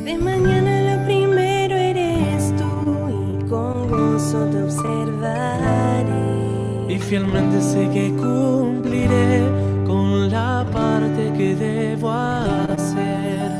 De mañana lo primero eres tú y con gozo te observaré. Y fielmente sé que cumpliré con la parte que debo hacer.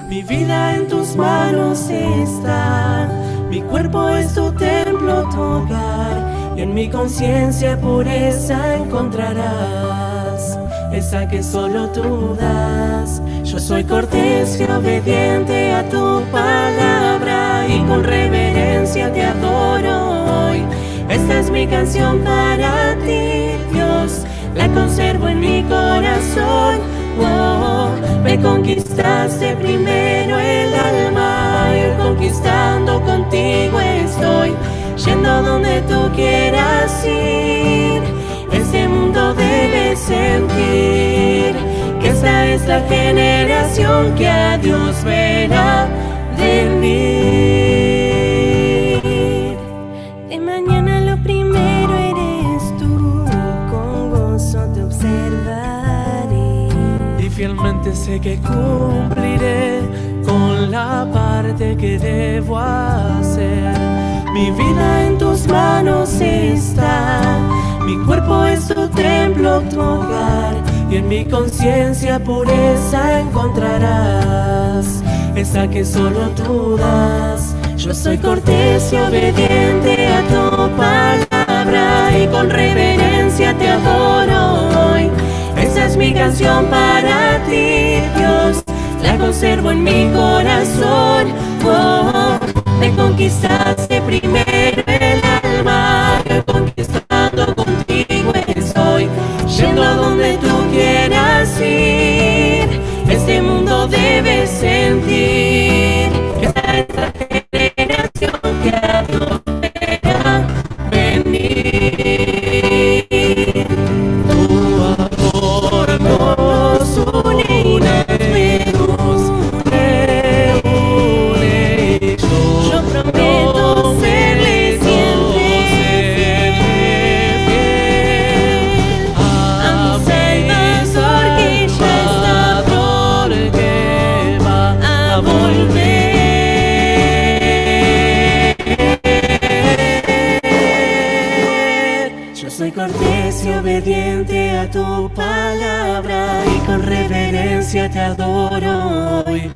Mi vida en tus manos está, mi cuerpo es tu templo, tu hogar, y en mi conciencia pureza encontrarás, esa que solo tú das. Yo soy cortés y obediente a tu palabra y con reverencia te adoro hoy. Esta es mi canción para ti, Dios, la conservo en mi corazón. Oh, me conquistaste primero el alma y conquistando contigo estoy, yendo donde tú quieras ir. Este mundo debe sentir que esta es la generación que a Dios verá venir. De mañana lo primero eres tú y con gozo te observaré. Y fielmente sé que cumpliré con la parte que debo hacer. Mi vida en tus manos está, mi cuerpo es tu templo, tu hogar, y en mi conciencia pureza encontrarás, esa que solo tú das. Yo soy cortés y obediente a tu palabra y con reverencia te adoro hoy. Esta es mi canción para ti, Dios, la conservo en mi corazón. Oh, me conquistaste primero el alma, y hoy conquistando contigo estoy, yendo a donde tú quieras ir. Este mundo debe sentir que esta es la generación que a Dios verá venir. Tu amor Nos une y nos nos reúne y yo Yo prometo serle siempre serle fiel fiel a mi Salvador que ya está Salvador que va a volver. Yo soy cortés y obediente a tu palabra y con reverencia te adoro hoy.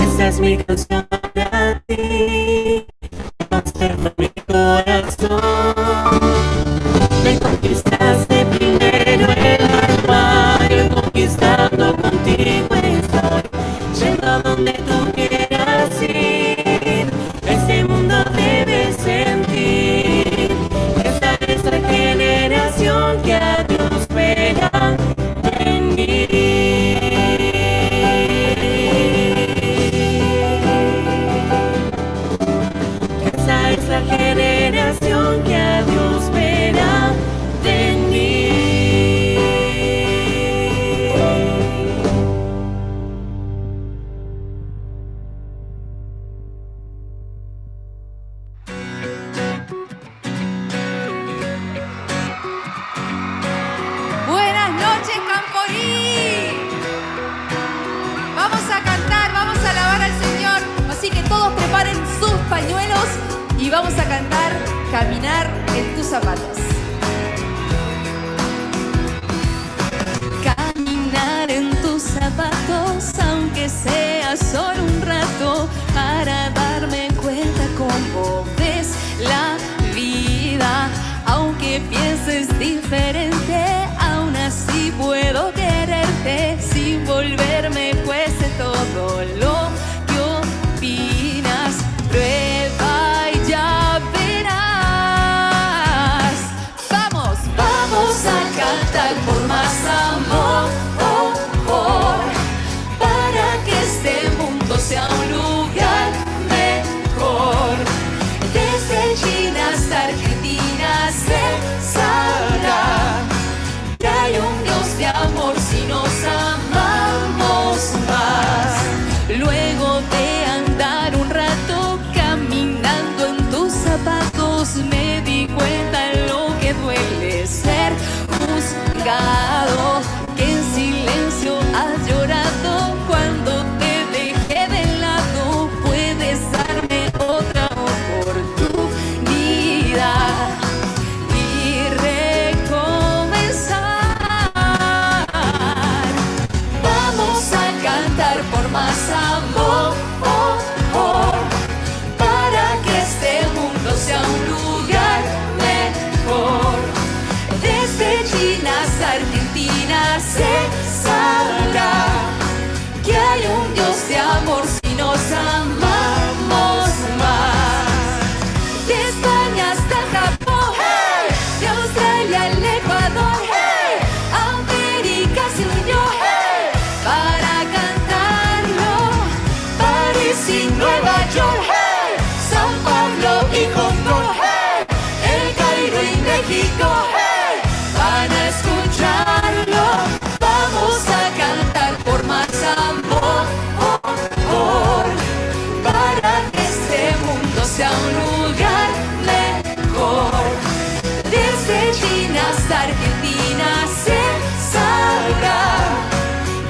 Esta es mi canción para ti. Conserva mi corazón. Me conquistaste primero el alma y hoy conquistando contigo estoy, yendo a donde tú quieras ir. Este mundo debe sentir que esta es la generación que a Dios verá venir. Esta es la generación que a Dios verá venir. Buenas noches, Camporí. Vamos a cantar, vamos a alabar al Señor. Así que todos preparen sus pañuelos y vamos a cantar Caminar en tus zapatos. Caminar en tus zapatos, aunque sea solo un rato, para darme cuenta cómo ves la vida. Aunque pienses diferente, aún así puedo quererte sin volverme juez de todo lo que opinas. Prueba y ya verás. Vamos, vamos a cantar por más amor, para que este mundo sea un lugar mejor. Desde China hasta Argentina se sabrá que hay un Dios de amor si nos amamos más. Luego de andar un rato caminando en tus zapatos, me di cuenta lo que duele ser juzgado, que en silencio has llorado cuando te dejé de lado, pues Se sabrá que hay un Dios de amor si nos amamos mas. De España hasta Japón, hey! De Australia al Ecuador, hey! América se unió, hey! Para cantarlo. París y Nueva York, hey! San Pablo y Hong Kong, hey! El Cairo y México, hey! Van a escucharlo. Vamos a cantar por más amor, para que este mundo sea un lugar mejor. Desde China hasta Argentina se sabrá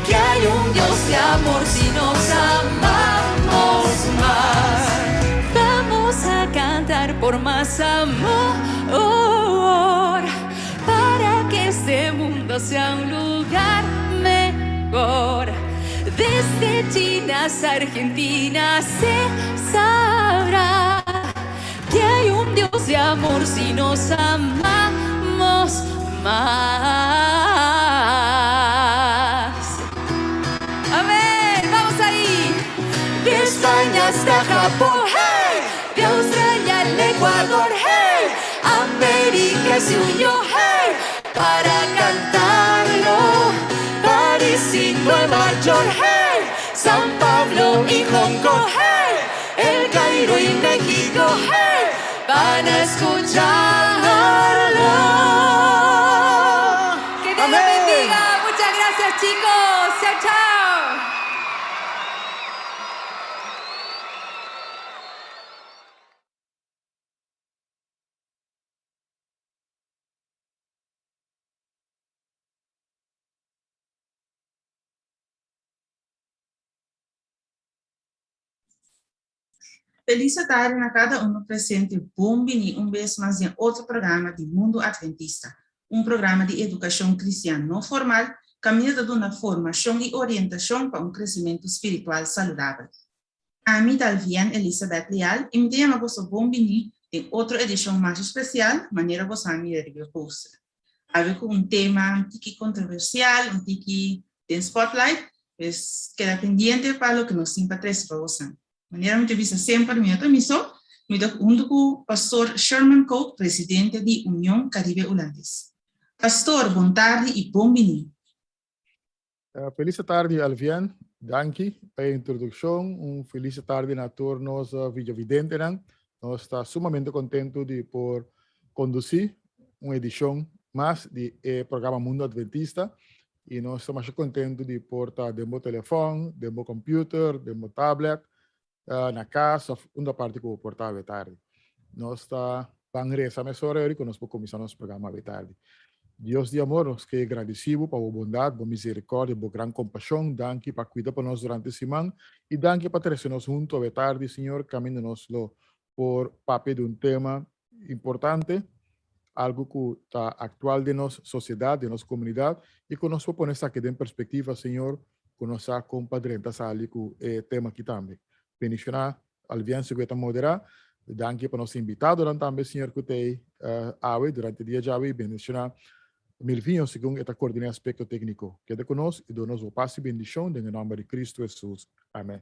que hay un Dios de amor si nos amamos más. Vamos a cantar por más amor para que este mundo sea un lugar mejor. Desde China hasta Argentina se sabrá que hay un Dios de amor si nos amamos más. Amén, vamos ahí. De España hasta Japón, hey! De Australia al Ecuador, hey! América se unió, hey! Para cantarlo. París y Nueva York, hey! San Pablo y Hong Kong, hey! El Cairo y México, hey! Van a escucharlo. Que Dios los bendiga. Muchas gracias, chicos. Chao, chao. Feliz tarde na cada uno presente. Bon bini un bes mas den otro programa di Mundo Adventista, un programa di educacion cristian no formal, caminda ta duna formacion y orientacion pa un crecimento spiritual saludabel. Ami ta Alvienne Elizabeth Leal y mi ta yama boso bon bini den otro edicion mas especial, manera boso a mira riba e poster. Awe cu un tema un tiki controversial, un tiki den spotlight, pues keda pendiente pa loke nos tin pa trece pa boso. Manera mi ta bisa semper, mi no ta mi so, mi ta hunto cu Pastor Sherman Koop, presidente di Union Caribe Hulandes. Pastor, bon tardi y bon bini. Felis tardi Alvien, danki pa e introdukshon. Un felis tardi na tur nos videovidentenan. Nos ta sumamente kontentu di por kondusí un edishon mas di e programa Mundo Adventista i nos ta masha kontentu di por ta den bo telefòn, den bo computer, den bo tablet, na kas òf unda parti ku bo por ta awe tardi. Nos ta ban resa mesora yori ku nos por kuminsá nos programa awe tardi. Dios di amor, nos ke gradisí bo pa bo bondat, bo miserikòrdia, bo gran kompashon. Danki pa kuida pa nos durante siman i danki pa trese nos huntu awe tardi, Señor, kaminda nos lo por papia di un tema importante, algu ku ta aktual den nos sosiedat, den nos komunidat i ku nos por pone esaki den perspektiva, Señor, ku nos sa kon pa drenta sali ku e tema aki tambe. Bendishoná Alvian Segura ta moderá. Danki pa nos invitadonan tambe, Señor, ku ta ei awe durante dia djawe i bendishoná Milvinho segun e ta koordiná aspekto tékniko. Keda ku nos i duna nos bo pas i bendishon den e nòmber di Kristu Hesus. Amèn.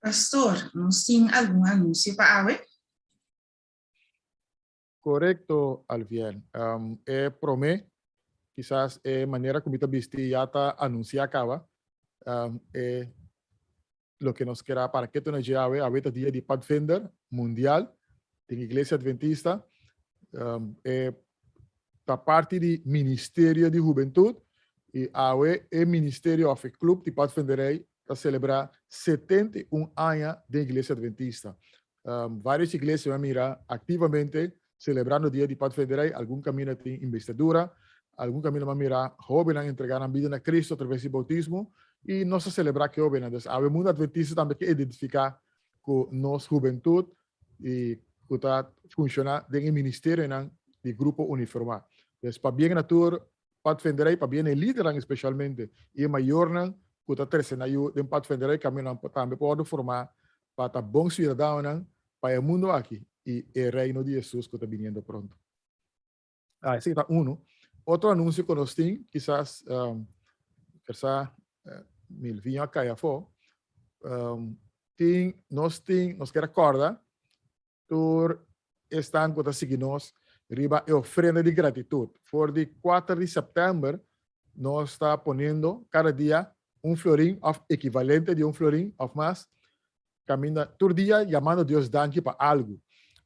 Pastor, nos tin algun anunsio pa awe? Korekto, Alvien. E promé, kisas e manera ku mi ta bisti ya ta anunsiá kaba e loke nos kera para ketu na dje awe. Awe ta dia di Padvinder Mundial den Iglesia Adventista. E ta parti di Ministerio di Hubentut i awe e ministerio òf e klup di Padvinderij ta selebrá 71 aña den Iglesia Adventista. Varios iglesia mi a mira aktivamente selebrando dia di Padvinderij. Algun kaminda tin investidura, algun kaminda mi a mira hóbennan entregá nan bida na Cristo atraves di boutismo i nos ta selebrá ku e hóbennan. Dus awe mundu adventista tambe ke identifiká ku nos hubentut i ku ta funshoná den e ministerionan di grupo uniformá. Dus pabien na tur Padvinderij, pabien na e lidernan espeshalmente i e mayornan ku ta trese nan yu den Padvinderij kaminda nan tambe por wòrdu formá pa ta bon siudadanonan pa e mundu aki i e Reino di Hesus ku ta biniendo pronto. Ah, esei ta unu. Otro anunsio ku nos tin, kisas um, kersa uh, Milvinho a kai afó, um, tin, nos tin, nos kier kòrda tur esnan ku ta sigui nos riba e ofrenda di gratitut. For di 4 di sèptèmber nos ta poniendo kada dia un florin òf ekivalente di un florin òf mas kaminda tur dia yamando Dios danki pa algu.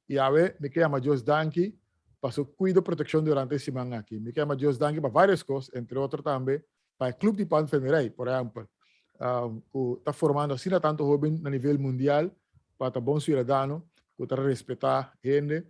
I awe mi ke yama Dios danki pa su kuido protekshon durante e siman aki. Mi ke yama Dios danki pa vários kos, entre otro tambe pa e Club di Padvinderij, por ehèmpel, ku ta formando asina tantu hóben na nivel mundial pa ta bon siudadano, ku ta respetá hende.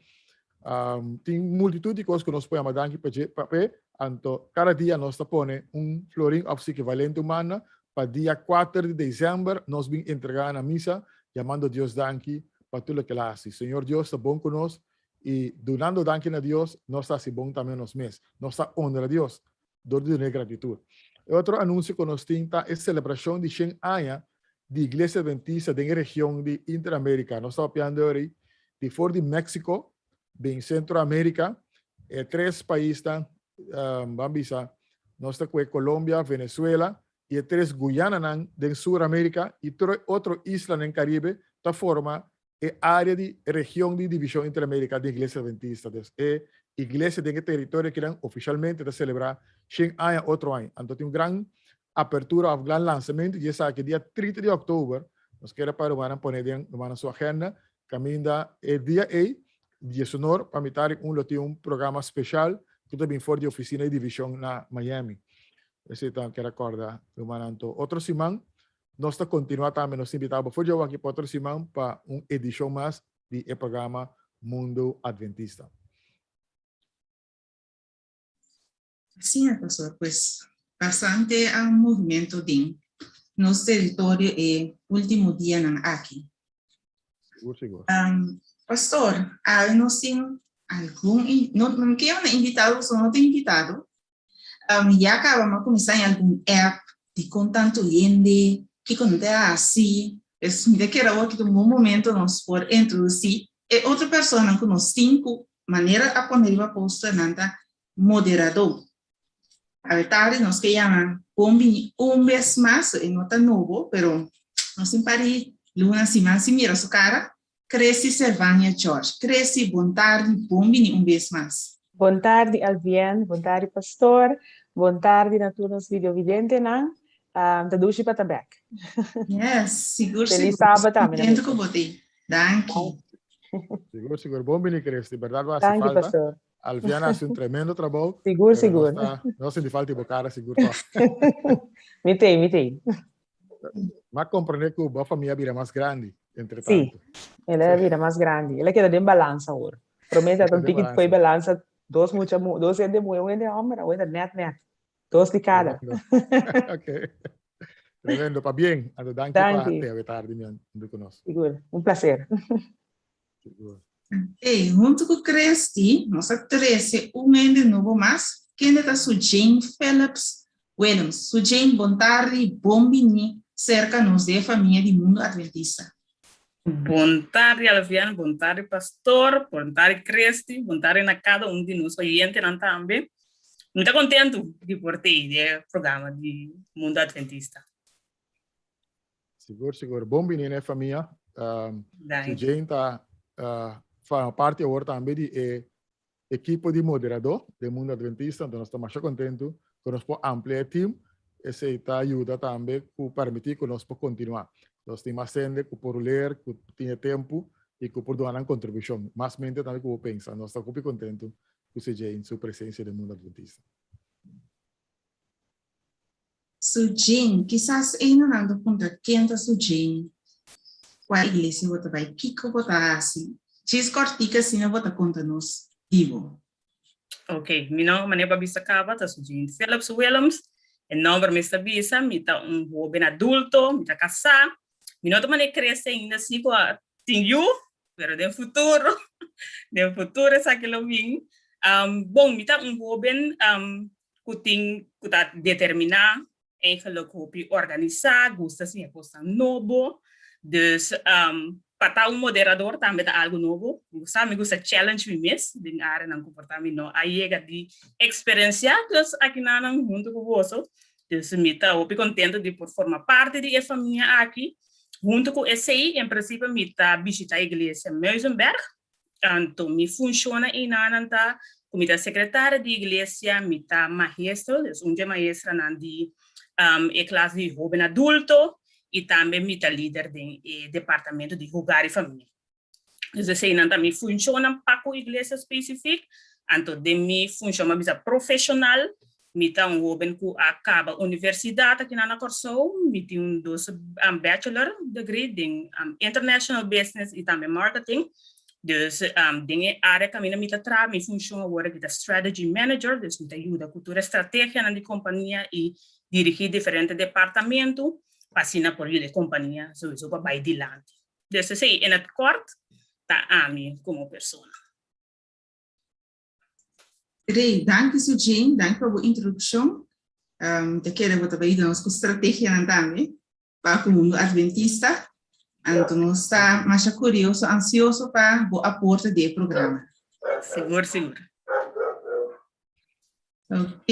Tin multitut di kos ku nos por yama danki pa dje, pa p'e, anto kada dia nos ta pone un florin òf su ekivalente un manda pa dia kuater di desèmber nos bin entregá na misa yamando Dios danki pa tur loke el a hasi. Señor Dios ta bon ku nos i dunando danki na Dios nos ta hasi bon tambe nos mes. Nos ta honra Dios dor di dun'é gratitut. E otro anunsio ku nos tin ta e selebrashon di shen aña di Iglesia Adventista den e region di Interamérika. Nos ta papiando ori di for di Mexico bin Centro America, e tres paisnan, ban bisa, nos ta kue Colombia, Venezuela i e tres Guyananan den Sur America i tur e otro islanan den Caribe ta forma e área di region di Divishon Interamérika di Iglesia Adventista. Dus e iglesia den e teritorio akinan ofishalmente ta selebrá shen aña otro aña. Anto tin un gran apertura òf gran lansamentu di esaki dia 30 di òktober. Nos kere pa rumannan pone den rumannan su agenda kaminda e dia ei diesunor pa mitad di un lo tin un programa speshal ku ta bin for di ofisina di divishon na Miami. Esei ta kere kòrda rumannan. Anto otro siman Nos ta kontinuá tambe, nos ta invitá bo for djawo aki pa otro siman pa un edishon mas di e programa Mundo Adventista. Asina, pastor, pues bastante a movimento den nos teritorio e ultimo dianan aki. Sigur, sigur. Pastor, awe nos tin algun, no, no ke yama invitado, pasobra no ta invitado, Ya kaba mi a kuminsá haña algun app di kon tantu hende, kiko nan ta hasi. Pues mi ta kere awor ki ta un bon momento nos por introdusí e otro personanan ku nos tin ku manera a pone riba poster nan ta moderadó. Awe tardi nos ke yama bon bini un bes mas, e no ta nobo, pero nos tin par di luna, siman sin mira su kara, Cressy Servania George. Cressy, bon tardi, bon bini un bes mas. Bon tardi Alvien, bon tardi Pastor, bon tardi na tur nos videovidentenan. Ta dushi pa ta bek. Yes, sigur Feliz sigur. Saba tambe na Contento mesa. ku bo t'ei. Danki. Sigur, sigur. Bon bini Cressy, berdad bo hasi Danki falta. Pastor. Alvian a hasi un tremendo trabou. Sigur, pero nos sigur. ta, nos sinti falta di bo cara sigur toch. Mi t'ei, mi t'ei. M'a comprende cu bo famia a bira mas grandi, entre Sí, tanto. el a bira mas grandi. El a keda den balansa awor. Promé ta un tiki foi balansa, dos mucha, dos hende muhe, un hende homber, awor ta net net. Dos di cada. Ok. Tremendo, pa bien. Anto danki pa te awe tardi mi andu cu nos. Sigur, un placer. Sigur. Ey, huntu cu Christy, nos a trece un hende nobo mas, kende ta su Jane Phillips Willems. Su Jane, bon tardi, bon bini cerca nos den e famia di Mundo Adventista. Bon tardi Alvian, bon tardi Pastor, bon tardi Christy, bon tardi na cada un di nos oyentenan tambe. Mi ta contento di por tei den e programa di Mundo Adventista. Sigur, sigur. Bon bini na e famia. Um, si Jane ta uh, forma parte awor tambe di e equipo di moderador de Mundo Adventista, entonces nos ta masha contento cu nos por amplia e team. Esey ta ayuda tambe cu permiti cu nos por continua. Nos tin mas hende cu por leer, cu tin e tempo y cu por duna nan contribucion. Mas mente tambe cu bo pensa. Nos ta hopi contento cu si Jane su presencia den Mundo Adventista. Sujin, kisas einonan ta puntra ken ta Sujin, kua iglesia bo ta bai, kiko bo ta hasi. Djis kòrtik asina bo ta konta nos di bo. Ok, mi nòmber manera bo a bisa kaba ta Sujin Phillips Willems. E nòmber mes ta bisa mi ta un hóben adulto, mi ta kasá. Mi no ta manera krese ainda si ku a tin yu, pero den futuro, den futuro esaki lo bin. Bon, mi ta un hóben ku tin ku ta determiná, eigenlijk hopi organisá, gusta siña kosnan nobo. Dus. Pa ta un moderador tambe ta algo nobo. Mi sa mi gusta challenge mi mes den areanan ku por ta mi no a yega di eksperensiá. Dus akinanan huntu ku boso. Dus mi ta hopi kontento di por forma parti di e famia aki. Huntu ku esei, en prinsipio mi ta bishita iglesia Muizenberg. Anto mi funshonnan einanan ta ku mi ta sekretaria di iglesia, mi ta maestro, dus un di e maestranan di e klas di hoben adulto i tambe mi ta lider den e departamento di hogar i famia. Dus eseinan ta mi funshonnan pa ku iglesia spesifik. Anto den mi funshon mi a bisa profeshonal, mi ta un hoben ku a kaba universidat akinan na Kòrsou, mi tin un dos bachelor degree den international business i tambe marketing. Dus den e área kaminda mi ta traha mi funshon awor aki ta strategy manager, dus mi ta yuda ku tur e strategianan di kompania i dirigí diferente departamentu pa asina por yuda e kompania souiso pa bai dilanti. Dus esei in het kort ta ami komo persona. Rey, danki Sujane, danki pa bo introdukshon. Mi ta kere bo ta bai yuda nos ku strategianan tambe pa ku mundu adventista. Anto nos ta masha kurioso, ansioso pa bo aporte di e programa. Sigur, sigur. Ok.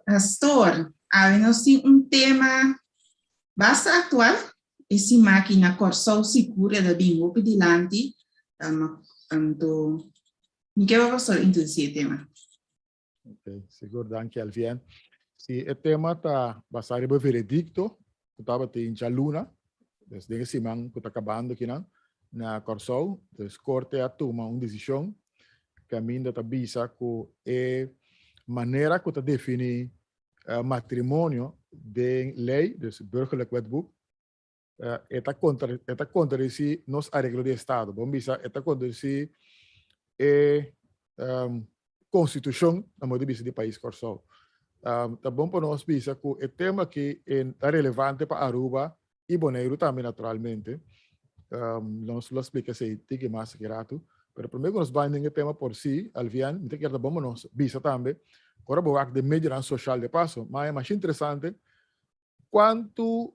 Pastor, awe nos tin un tema basta aktual. E siman aki na Kòrsou sigur e ta bin hopi dilanti. Anto, mi ke pa pastor introdusí e tema. Ok, sigur, danki Alvien. Si e tema ta basá riba veredikto ku tabatin djaluna, dus den e siman ku ta kabando akinan na Kòrsou, dus korte a tuma un desishon kaminda ta bisa ku e manera ku ta definí matrimonio den lei, dus Burgerlijk Wetboek, e ta kontra e ta kontradisí nos areglo di estado. Bon bisa e ta kontradisí e konstitushon na modo di bisa di pais Kòrsou. Ta bon pa nos bisa ku e tema aki ta relevante pa Aruba i Boneiru tambe naturalmente. Nos lo splika esei tiki mas aki ratu. Pero promé ku nos bai den e tema por si, Alvian, mi ta kier ta bon pa nos bisa tambe, ora bo wak den medionan soshal de paso, ma e mas interesante kuantu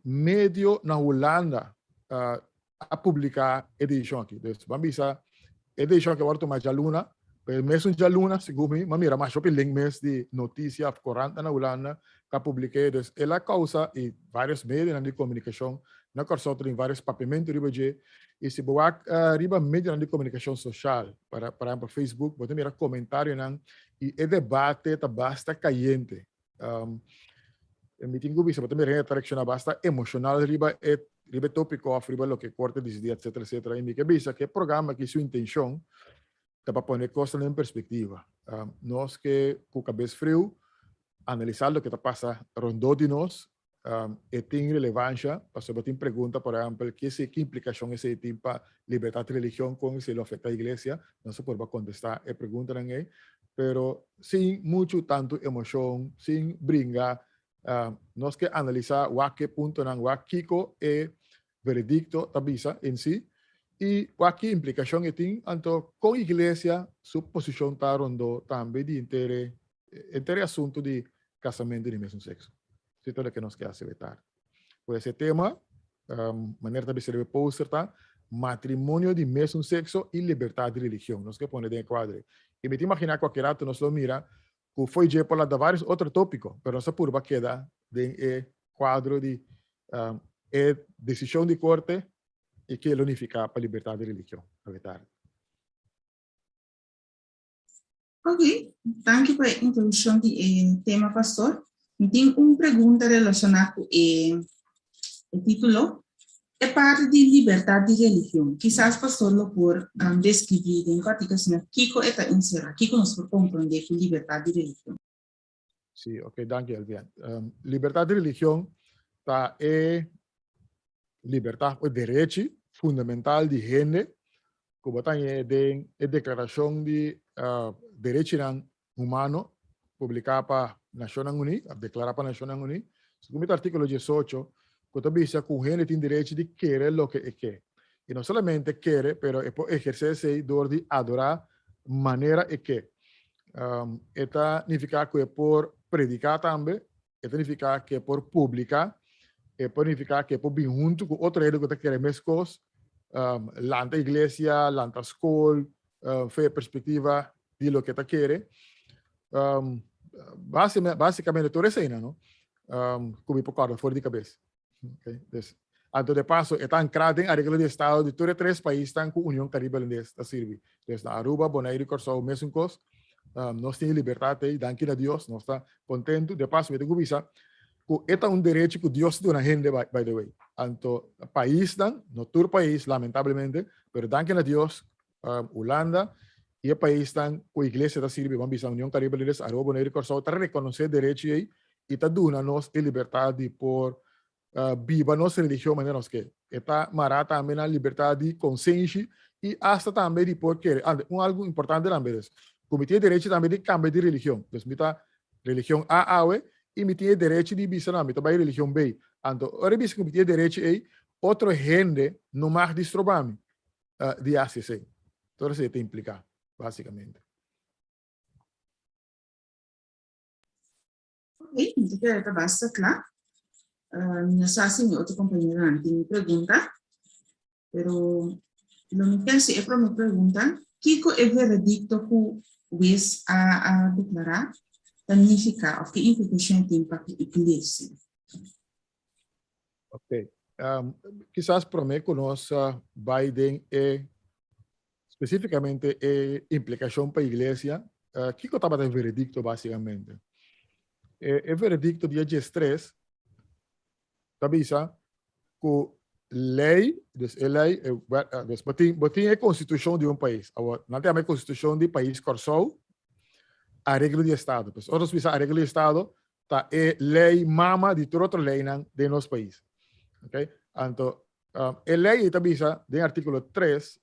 medio na Hulanda a publiká e desishon aki. Dus ban bisa e desishon aki a wòrdu tuma djaluna, pero e mesun djaluna segun mi, mi a mira masha hopi link mes di notisia òf korant na Hulanda ku a publik'é. Dus el a kousa i vários medionan di komunikashon na Kòrsou ta tin vários papiamentu riba dje. I si bo wak riba medionan di komunikashon soshal, por ehèmpel Facebook, bo ta mira komentarionan i e debate ta basta kayente. Mi tin ku bisa, bo ta mira hende ta reakshoná basta emoshonal riba e riba e tópiko òf riba loke korte disidí etsetera etsetera. I mi ke bisa ku e programa aki su intenshon ta pa pone kosnan den perspektiva. Nos ke ku kabes friu analisá loke ta pasa rondó di nos. E tin relevansha pasobra tin pregunta, por ehèmpel, ke si ki implikashon esei tin pa libertat di religion, kon esei lo afektá iglesia. Nos a purba kontestá e preguntanan ei, pero sin muchu tantu emoshon, sin bringa. Nos ke analisá wak e puntonan, wak kiko e veredikto ta bisa en si i wak ki implikashon e tin, anto kon iglesia su posishon ta rondó tambe di henter e henter e asuntu di kasamentu di mesun sekso. Esei ta loke nos ke hasi awe tardi. Pues e tema, manera ta bisa riba e poster ta, Matrimonio di mesun sekso i libertat di religion. Nos ke pone den e kuadro ei. I mi ta imaginá kualke rato nos lo mira ku fo'i dje por lanta vários otro tópiko, pero nos a purba keda den e kuadro di e desishon di korte i ke lo nifiká pa libertat di religion. Awe tardi. Ok, danki pa e introdukshon di e tema, pastor. Mi tin un pregunta relashoná ku e e título. E parti di libertat di religion. Kisas pastor lo por deskribí den kòrtiku asina kiko e ta enserá, kiko nos por komprondé ku libertat di religion. Sí, ok, danki Elvian. Libertat di religion ta e libertat o derechi fundamental di hende ku bo ta hañ'é den e Deklarashon di Derechinan Humano publiká pa Nashonnan Uní, òf deklará pa Nashonnan Uní, segun mi ta artíkulo diesocho, ku ta bisa ku un hende tin derechi di kere loke e ke. I no solamente kere, pero e por ehersé esei dor di adorá manera e ke. E ta nifiká ku e por prediká tambe, e ta nifiká ku e por publiká. E por nifiká ku e por bin huntu ku otro hende ku ta kere meskos, lanta iglesia, lanta skol, fe perspektiva di loke ta kere. Básikamente tur eseinan, no? Ku mi por kòrda for di kabes. Okay. Dus, anto de paso, e ta ankrá den areglo di estado di tur e tres paisnan ku Union Karibe Hulandes ta sirbi. Dus na Aruba, Boneiru i Kòrsou mesun kos. Nos tin e libertat ei, danki na Dios, nos ta kontentu. De paso, mi ta ku bisa ku e ta un derecho ku Dios duna hende, by the way. Anto paisnan, no tur pais lamentablemente, pero danki na Dios, Hulanda i e paisnan ku iglesia ta sirbi, ban bisa Union Karibe Hulandes, Aruba, Boneiru i Kòrsou, ta rekonosé derecho ei i ta duna nos e libertat di por biba nos religion manera nos ke. E ta mará tambe na libertat di konsenshi i asta tambe di por kere. Ande, un algu importante tambe es ku mi tin e derecho tambe di kambia di religion. Dus mi ta religion A awe i mi tin e derecho di bisa no, mi ta bai religion B. Anto ora e bisa ku mi tin e derecho ei, otro hende no mag di stroba mi di hasi esei. Tur esei ta impliká, básikamente. Ok, mi ta kere ta basta kla. Mi no sa si mi otro kompañeronan tin pregunta, pero lo mi ke hasi e prome pregunta, kiko e veredikto ku wes a a deklará ta nifiká òf ki implikashon e tin pa ku iglesia? Ok, kisas prome ku nos bai den e spesífikamente e implikashon pa iglesia, kiko tabata e veredikto básikamente? E veredikto dia diestres ta bisa ku lei, dus e lei, dus bo tin, bo tin e konstitushon di un pais. Awor, nan ta yama e konstitushon di pais Kòrsou areglo di estado. Pues ora nos bisa areglo di estado, ta e lei mama di tur otro leinan den nos pais. Ok? Anto, e lei ta bisa den artíkulo 3,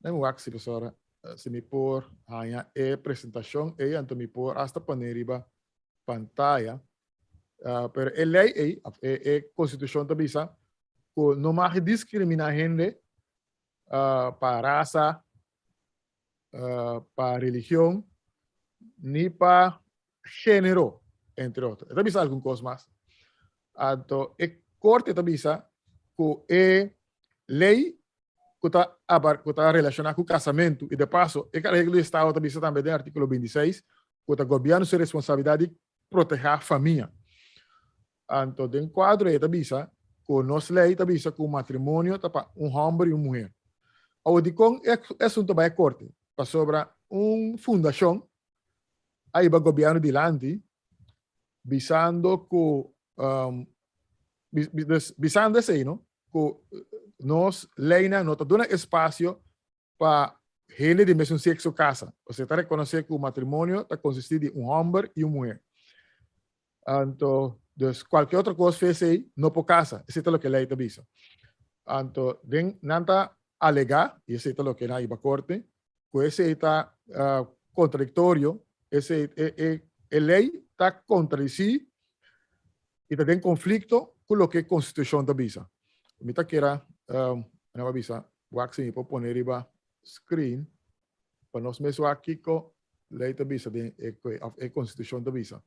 let me wak si pastora, si mi por haña e presentashon ei, anto mi por hasta pone riba pantaya. Pero e lei ei, of e, e konstitushon ta bisa ku no mag diskriminá hende pa rasa, pa religion, ni pa género, entre otro. E ta bisa algun kos mas. Anto e korte ta bisa ku e lei ku ta abar ku ta relashoná ku kasamentu i de paso e areglo di estado ta bisa tambe den artíkulo 26 ku ta gobièrnu su responsabilidat di protehá famia. Anto den kuadro ei ta bisa ku nos lei ta bisa ku matrimonio ta pa un hòmber i un muher. Awor dikon e asuntu bai a korte? Pasobra un fundashon a hiba gobièrnu dilanti bisando ku bisando esei no ku nos leinan no ta duna espasio pa hende di mesun sekso kasa. Pasobra ta rekonosé ku matrimonio ta konsistí di un hòmber i un muhé. Anto, dus kualke otro kos fe esei no por kasa. Esei ta loke lei ta bisa. Anto, den nan ta alegá, i esei ta loke nan a hiba korte, ku esei ta kontradiktorio, esei e e e lei ta kontradisí i ta den konflikto ku loke konstitushon ta bisa. Mi ta kera nan a bisa wak si mi por pone riba screen pa nos mes wak kiko lei ta bisa den e of e konstitushon ta bisa.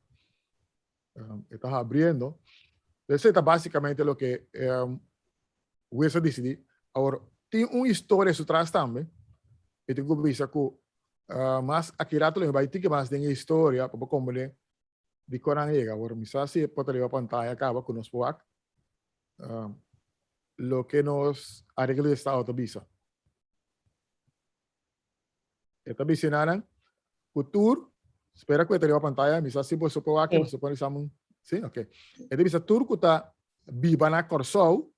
E ta habriendo. Esei ta básikamente loke Wes a disidí. Awor, tin un historia su tras tambe. Mi tin ku bisa ku mas aki rato lo mi bai tiki mas den e historia pa bo komprendé dikon nan a yega. Awor, mi sa si e por ta riba pantaya kaba ku nos por wak loke nos areglo di estado ta bisa. E ta bisa nan ku tur, spera ku e ta riba pantaya, mi sa si boso por wak, boso por bisa mun, si, ok. E ta bisa tur ku ta biba na Kòrsou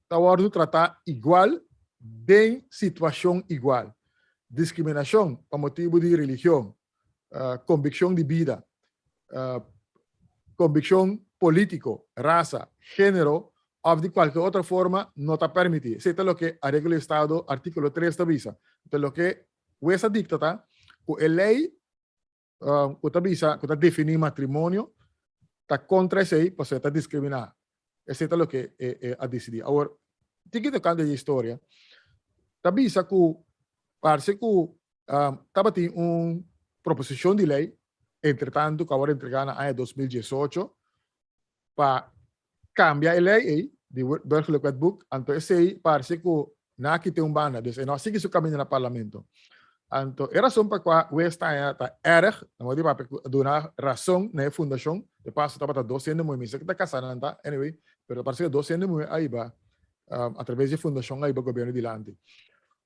ta wòrdu tratá igual den situashon igual. Diskriminashon pa motibu di religion, konvikshon di bida, konvikshon polítiko, rasa, género òf di kualke otro forma no ta pèrmití. Esei ta loke Areglo di Estado artíkulo tres ta bisa. Enton loke wes a dikta ta ku e lei ku ta bisa ku ta definí matrimonio ta kontra esei pasobra e ta diskriminá. Esei ta loke e a disidí. Awor, tiki tokante di historia, ta bisa ku parse ku tabatin un proposishon di lei, entretantu ku a wòrdu entregá na aña 2018. pa kambia e lei ei di Burgerlijk Wetboek, anto esei parse ku nan a kita un banda, dus e no a sigui su kaminda na parlamento. Anto e rason pa kua wes ta haña ta erg, na modo di papia ku a duna rason na e fundashon, de paso tabata dos hende muhé, mi sa ku ta kasá nan ta, anyway, pero ta parse ku dos hende muhé a hiba a traves di e fundashon a hiba gobièrnu dilanti.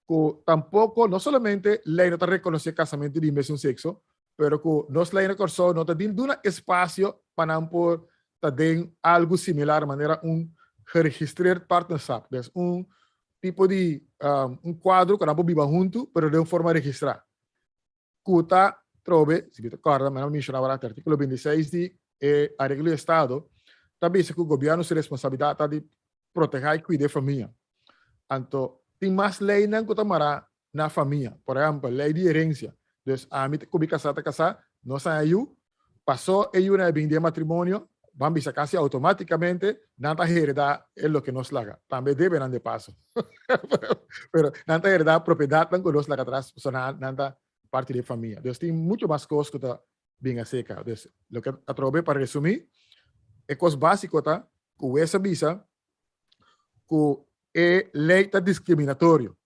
Ku tampoko, no solamente lei no ta rekonosé kasamentu di mesun sekso, pero ku nos lei na Kòrsou no ta bin duna espasio pa nan por ta den algu similar manera un geregistreerd partnerschap, dus un tipo di un kuadro ku nan por biba huntu pero den un forma registrá ku ta trobe, si mi ta kòrda mi a menshoná awor artíkulo 26 di e Areglo di Estado ta bisa ku gobièrnu su responsabilidat ta di protehá i kuida e famia. Anto tin mas leinan ku ta mará na famia. Por ehèmpel, lei di herensia. Dus ami ku mi kasá ta kasá, nos haña yu, pasó e yunan a bin den matrimonio, ban bisa kasi outomátikamente nan ta heredá e loke nos laga. Tambe debenan de paso. Pero nan ta heredá propiedatnan ku nos laga atras, pasobra nan ta parti di e famia. Dus tin muchu mas kos ku ta bin aserka. Dus loke atrobe pa resumí, e kos básiko ta ku wes a bisa ku e lei ta diskriminatorio.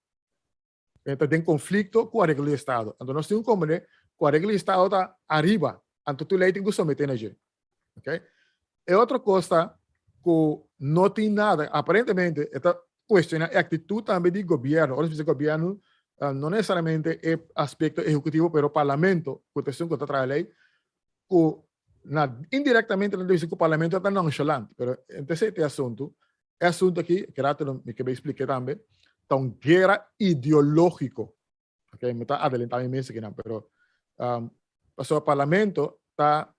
E ta den konflikto ku areglo di estado. Anto nos tin ku komprendé ku areglo di estado ta ariba, anto tur lei tin ku someté na dje. Ok? E otro kos ta ku no tin nada, aparentemente e ta kuestioná e aktitut tambe di gobièrnu. Ora nos bisa gobièrnu, no nesesariamente e aspekto ehekutivo, pero parlamento, ku ta esun ku ta traha lei, ku na indirektamente nan ta bisa ku parlamento ta nonchalant. Pero entonces e asuntu, E asuntu aki, ke rato lo mi ke bay splike tambe, ta un guera ideológiko. Ok, mi ta adelantá mi mes akinan, pero um, pasobra parlamento ta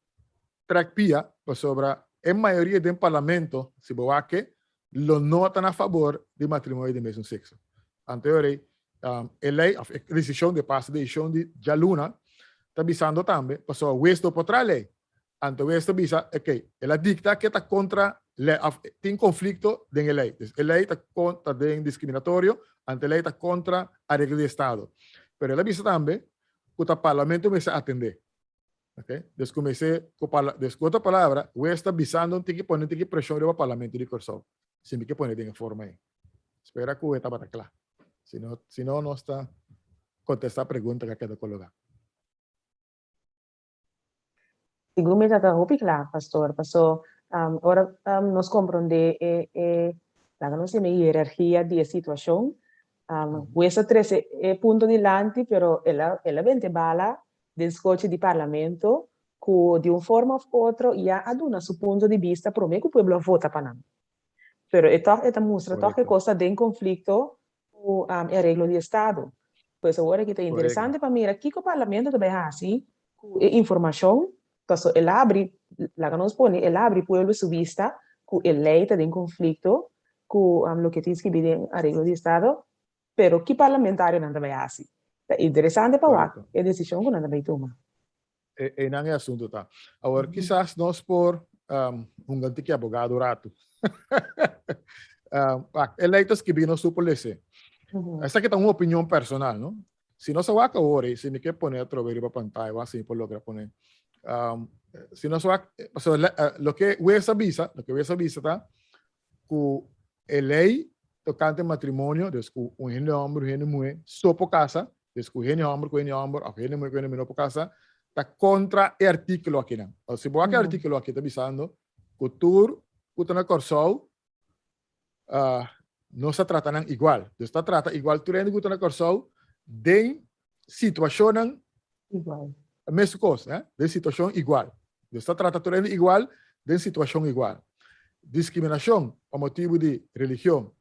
trek pia, pasobra e mayoria den parlamento, si bo wak ke, lo no ta na fabor di matrimonio di mesun sekso. Anto e rei, um, e lei, of e desishon, de paso desishon di djaluna, ta bisando tambe, pasobra wes no por traha lei. Anto wes ta bisa, ok, el a dicta ke ta contra ley, of tin conflicto den e ley. Dus e ley ta con, ta den discriminatorio, anto e ley ta contra areglo di estado. Pero el a bisa tambe cu ta parlamento mester atende. Ok, dus cu mester, cu parla, dus cu otro palabra, wes ta bisando tin ki pone tin ki presion riba parlamento di Corsou, si mi ke pone den e forma ei. Spera cu e tabata cla. Si no, si no nos ta contesta pregunta cu a keda cologa. Segun mi ta ta hopi kla, pastor, paso ora nos komprondé e e laga nos yama e hierarkia di e situashon, hues a trese e punto dilanti pero el a el a bente bala den skochi di parlamento ku di un forma òf otro ya a duna su punto di bista promé ku pueblo a vota pa nan. Pero e tòg e ta mustra tòg e kos ta den konflikto ku e areglo di estado. Pues awor aki ta interesante pa mira kiko parlamento ta bai hasi ku e informashon, paso el a abri, laga nos pone, el a abri pueblo su bista ku e lei ta den konflikto ku loke tin skibí den areglo di estado, pero ki parlamentarionan ta bai hasi? Ta interesante pa wak e desishon ku nan ta bai tuma. Einan e asunto ta. Awor, kisas nos por um, hunga un tiki abogado ratu. um, e lei ta skibí nos tur por lese. Esaki ta un opinion personal, no? Si nos a wak awor, si mi ke pone atrobe riba pantaya, wak si mi por logra pone. Um, si nos wak, so, loke wes a bisa, loke wes a bisa ta, ku e lei tokante matrimonio, dus ku un hende hòmber, un hende muhé so por kasa, dus ku hende hòmber ku hende hòmber òf hende muhé ku hende muhé no por kasa, ta kontra e artíkulo akinan. Si bo wak e artíkulo aki ta bisando ku tur ku ta na Kòrsou nos ta trata nan igual. Dus ta trata igual tur hende ku ta na Kòrsou den situashonnan Igual. Mesun kos, eh? Den situashon igual. Dus ta trata tur hende igual den situashon igual. Diskriminashon pa motibu di religion,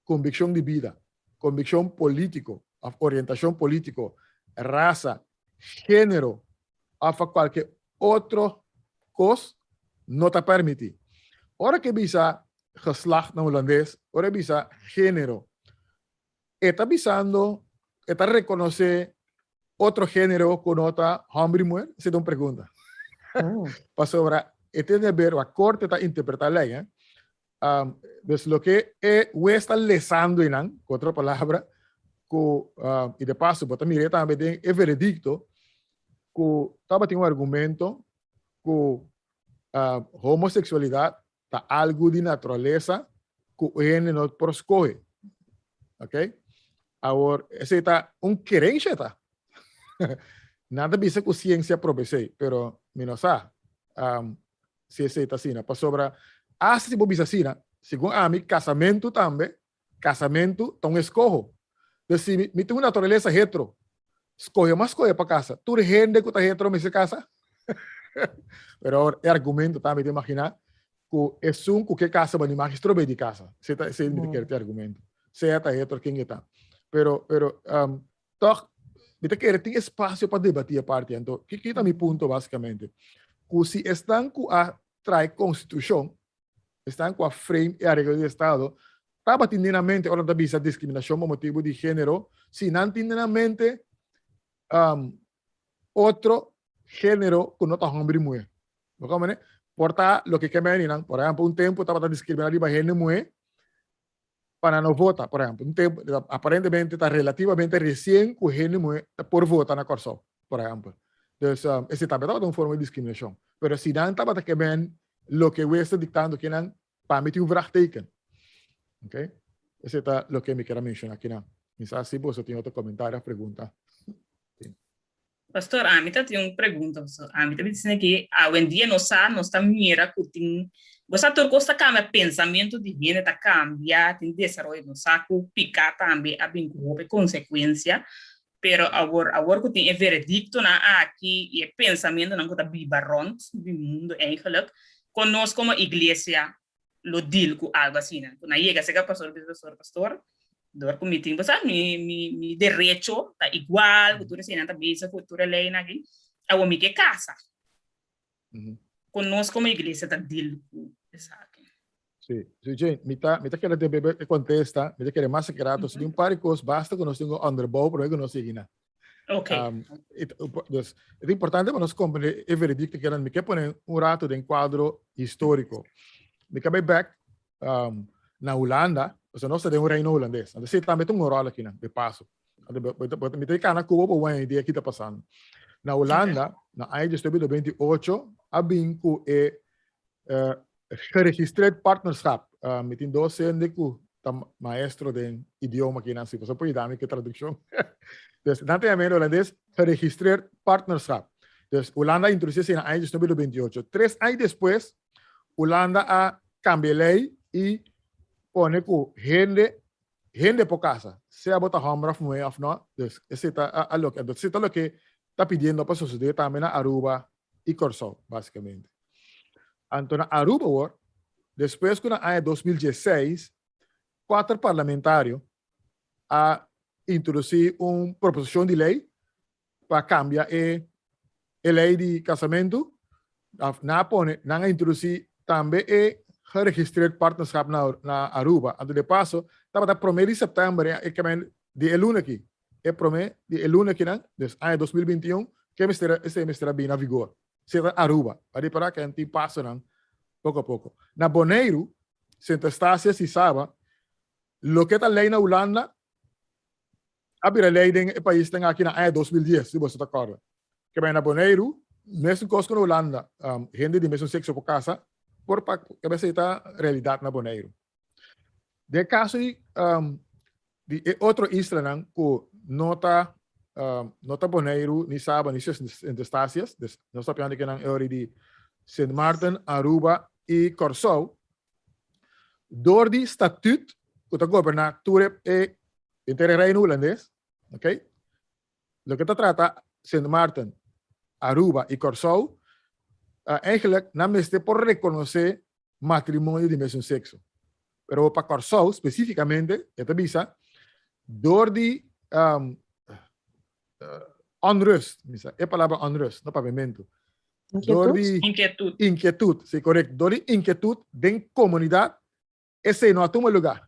konvikshon di bida, konvikshon polítiko òf orientashon polítiko, rasa, género òf pa kualke otro kos no ta pèrmití. Ora ke bisa geslacht na hulandes, ora e bisa género, E ta bisando, e ta rekonosé otro género ku no ta hòmber i muher? Esei ta un pregunta. Pasobra e tin di ber, wak korte ta interpretá lei, eh. Um, dus loke e hues ta lesando einan, ku otro palabra, ku, um, i de paso bo ta mir'é tambe den e veredikto, ku tabatin un argumento ku, uh, homoseksualidat. Ta algu di naturalesa ku hende no por skohe. Ok? Awor, esei ta un kerensha ta. Nan ta bisa ku siensia proba esei, pero mi no sa um, si esei ta asina. Pasobra, hasta si bo bisa asina, segun ami, kasamentu tambe, kasamentu ta un eskoho. Dus si mi, mi tin un naturalesa hetero, skohe mas skohe pa kasa. Tur hende ku ta hetero mester kasa? Pero awor, e argumento tambe ta imaginá ku esun ku ke kasa bo ni mag strobe di kasa. Esei ta, esei mi ta kere ta e argumento. Sea ta hetero ken e ta. Pero, pero, um, Toch, mi ta kere tin espacio pa debati e parti. Anto, ki ta mi punto basicamente? Ku si esnan ku a trae constitucion, esnan ku a frame e areglo di estado, tabatin den nan mente ora nan ta bisa discriminacion pa motibu di genero, si nan tin den nan mente um, otro genero ku no ta homber i muher. Bo komprende? Por ta loke ke meni nan, por ehempel, un tempu tabata discrimina riba hende muher, pa nan no vota, por ehempel. Un tempu, aparentemente ta relativamente recien ku hende muhé ta por vota na Kòrsou, por ehempel. Dus um, esei tambe tabata un forma di diskriminashon. Pero si nan tabata ke men loke wes ta diktando kinan, pa mi tin un vraagteken. Ok? Esei ta loke mi kier a menshona kinan. Mi sa si boso tin otro komentario of pregunta. Pastor, ami ta tin un pregunta, pastor. Ami ta bisa ki awendia nos sa, nos ta mira ku tin, bo sa tur kos ta kambia, pensamentu di hende ta kambia, tin desaroyo, nos sa ku piká tambe a bin ku hopi konsekuensia, pero awor, awor ku tin e verediktonan aki i e pensamentunan ku ta biba rònt di mundu eigenlijk, kon nos komo iglesia lo deal cu algo asina. Cu nan yega cerca pastor bisa pastor, pastor, door cu mi tin, bo sa, mi, mi, mi derecho ta igual cu tur eseinan ta bisa cu tur e leynan aki, awor mi ke casa. Con nos como iglesia ta deal cu esaki? Sí, sí, Jane, mi ta, mi ta kere te bebe e contesta, mi ta kere mas rato, si tin un par di cos, basta cu nos tin un onderbouw, prome cu nos sigui na. Ok. Um, it, dus, het importante pa nos comprende e veredicto que mi ke pone un rato den cuadro histórico. Mi ke bai back um, na Hulanda, o sea, nos ta den un reino holandés. Entonces, sí, tambe un rol aquí, de paso. Mi ta kana Cuba pa un idea ki ta pasando. Na Hulanda, na aña 1928, a bin ku e uh, Geregistreerd partnerschap. Uh, mi tin dos hende ku ta maestro den idioma aki nan si boso por yuda mi ku tradukshon. Dus nan ta yama en holandes geregistreerd partnerschap. Dus Hulanda a introdusí esei na aña 1928. Tres aña despues Hulanda a kambia e lei i pone ku hende hende por kasa, sea bo ta hòmber òf muhé òf nò. Dus esei ta a loke, esei ta loke ta pidiendo pa sosodé tambe na Aruba i Kòrsou, básikamente. Anto na Aruba awor, despues ku na aña 2016 kuater parlamentario a introdusí un proposishon di lei pa kambia e e lei di kasamentu, nan a pone, nan a introdusí tambe e geregistreerd partnerschap na na Aruba. Anto de paso tabata promé di sèptèmber e di e luna aki, e promé di e luna akinan, dus aña 2021, ke mester esei mester a bini na vigor. Esei ta Aruba. Pa ripará ke tin pasonan poko a poko. Na Boneiru, Sint Eustatius i Saba, loke ta lei na Hulanda a bira lei den e paisnan aki na aña 2010, si boso ta kòrda. Ke bai na Boneiru, mesun kos ku na Hulanda, hende di mesun sekso por kasa, por pa ke esei ta realidat na Boneiru. Den kaso di um, di e otro islanan ku no ta um, no ta Boneiru, ni Saba, ni Sint Eustatius, dus nos ta papiando kinan e ori di Sint Maarten, Aruba i Kòrsou, dor di statuut ku ta goberná tur e, e henter e Reino Hulandes, ok? Loke ta trata Sint Maarten, Aruba i Kòrsou, uh, eigenlijk nan mester por rekonosé matrimonio di mesun sekso. Pero pa Kòrsou spesífikamente e ta bisa dor di um, uh, onrust, misa, e palabra onrust, no papiamentu. Dor di Inquietud. Inquietud, sí, correcto. Dor di inquietud den komunidat, esei no a tuma lugá.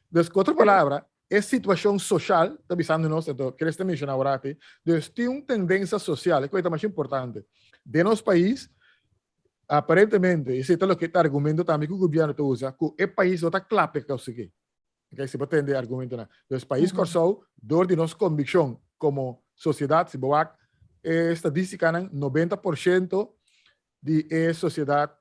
Dus, ku otro palabra, e situashon soshal ta bisando nos, anto Chris ta menshoná awor aki, dus tin un tendensia sosial, e ku ta masha importante. Den nos pais, Aparentemente, esei ta loke ta argumento tambe ku gobièrnu ta usa, ku e pais no ta kla pa e kos aki. Ok, si bo tende e argumentonan. Dus pais Kòrsou, dor di nos kombikshon komo sosiedat, si bo wak e stadistikanan, 90 por shento di e sosiedat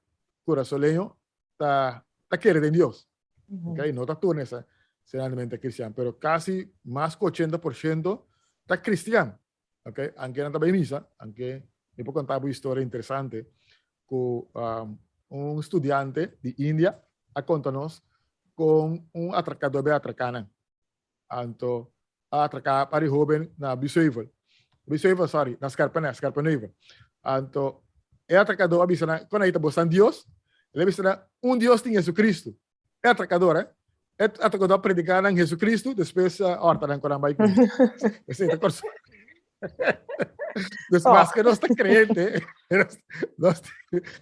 kurasoleño ta ta kere den Dios. Ok, no ta tur necesariamente cristian, pero casi mas ku 80% ta cristian. Ok, anke nan ta bai misa, anke mi por konta bo historia interesante ku um, un studiante di India a konta nos kon un atrakador bai atraká nan. Anto a atraká par di hóben na Biesheuvel. Biesheuvel, sorry, na Scherpenheuvel, Scherpenheuvel. Anto e atrakador a bisa nan, kon ei ta bosan Dios? El a bisa nan, un Dios tin Jesucristo. E atrakador, eh? E atrakador a prediká nan Jesucristo, despues uh, horta nan kon nan bai ku. Esei ta kors. Dus Oh. maske nos ta creyente, nos, nos,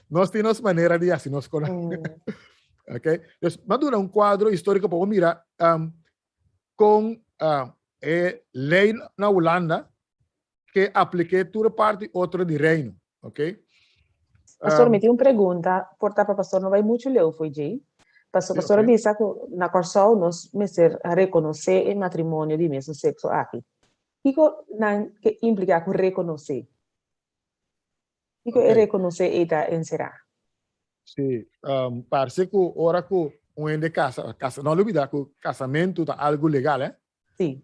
nos tin nos manera di hasi nos kon. Ok? Dus, ma duna un cuadro histórico pa mira um, con uh, e ley na Hulanda que aplique tur parte otro di reino. Ok? Pastor, Um, mi tin un pregunta, por ta pa pastor no bai mucho leu foi djei. Paso, Sí, pastor a ok. bisa ku na Kòrsou nos mester rekonosé e matrimonio di mesun sekso aki. Kiko nan ke impliká ku rekonosé? Kiko e Ok. rekonosé ei ta enserá? Sí, um, parse ku ora ku un hende kasa, kasa, no lubida ku kasamentu ta algu legal, eh? Sí.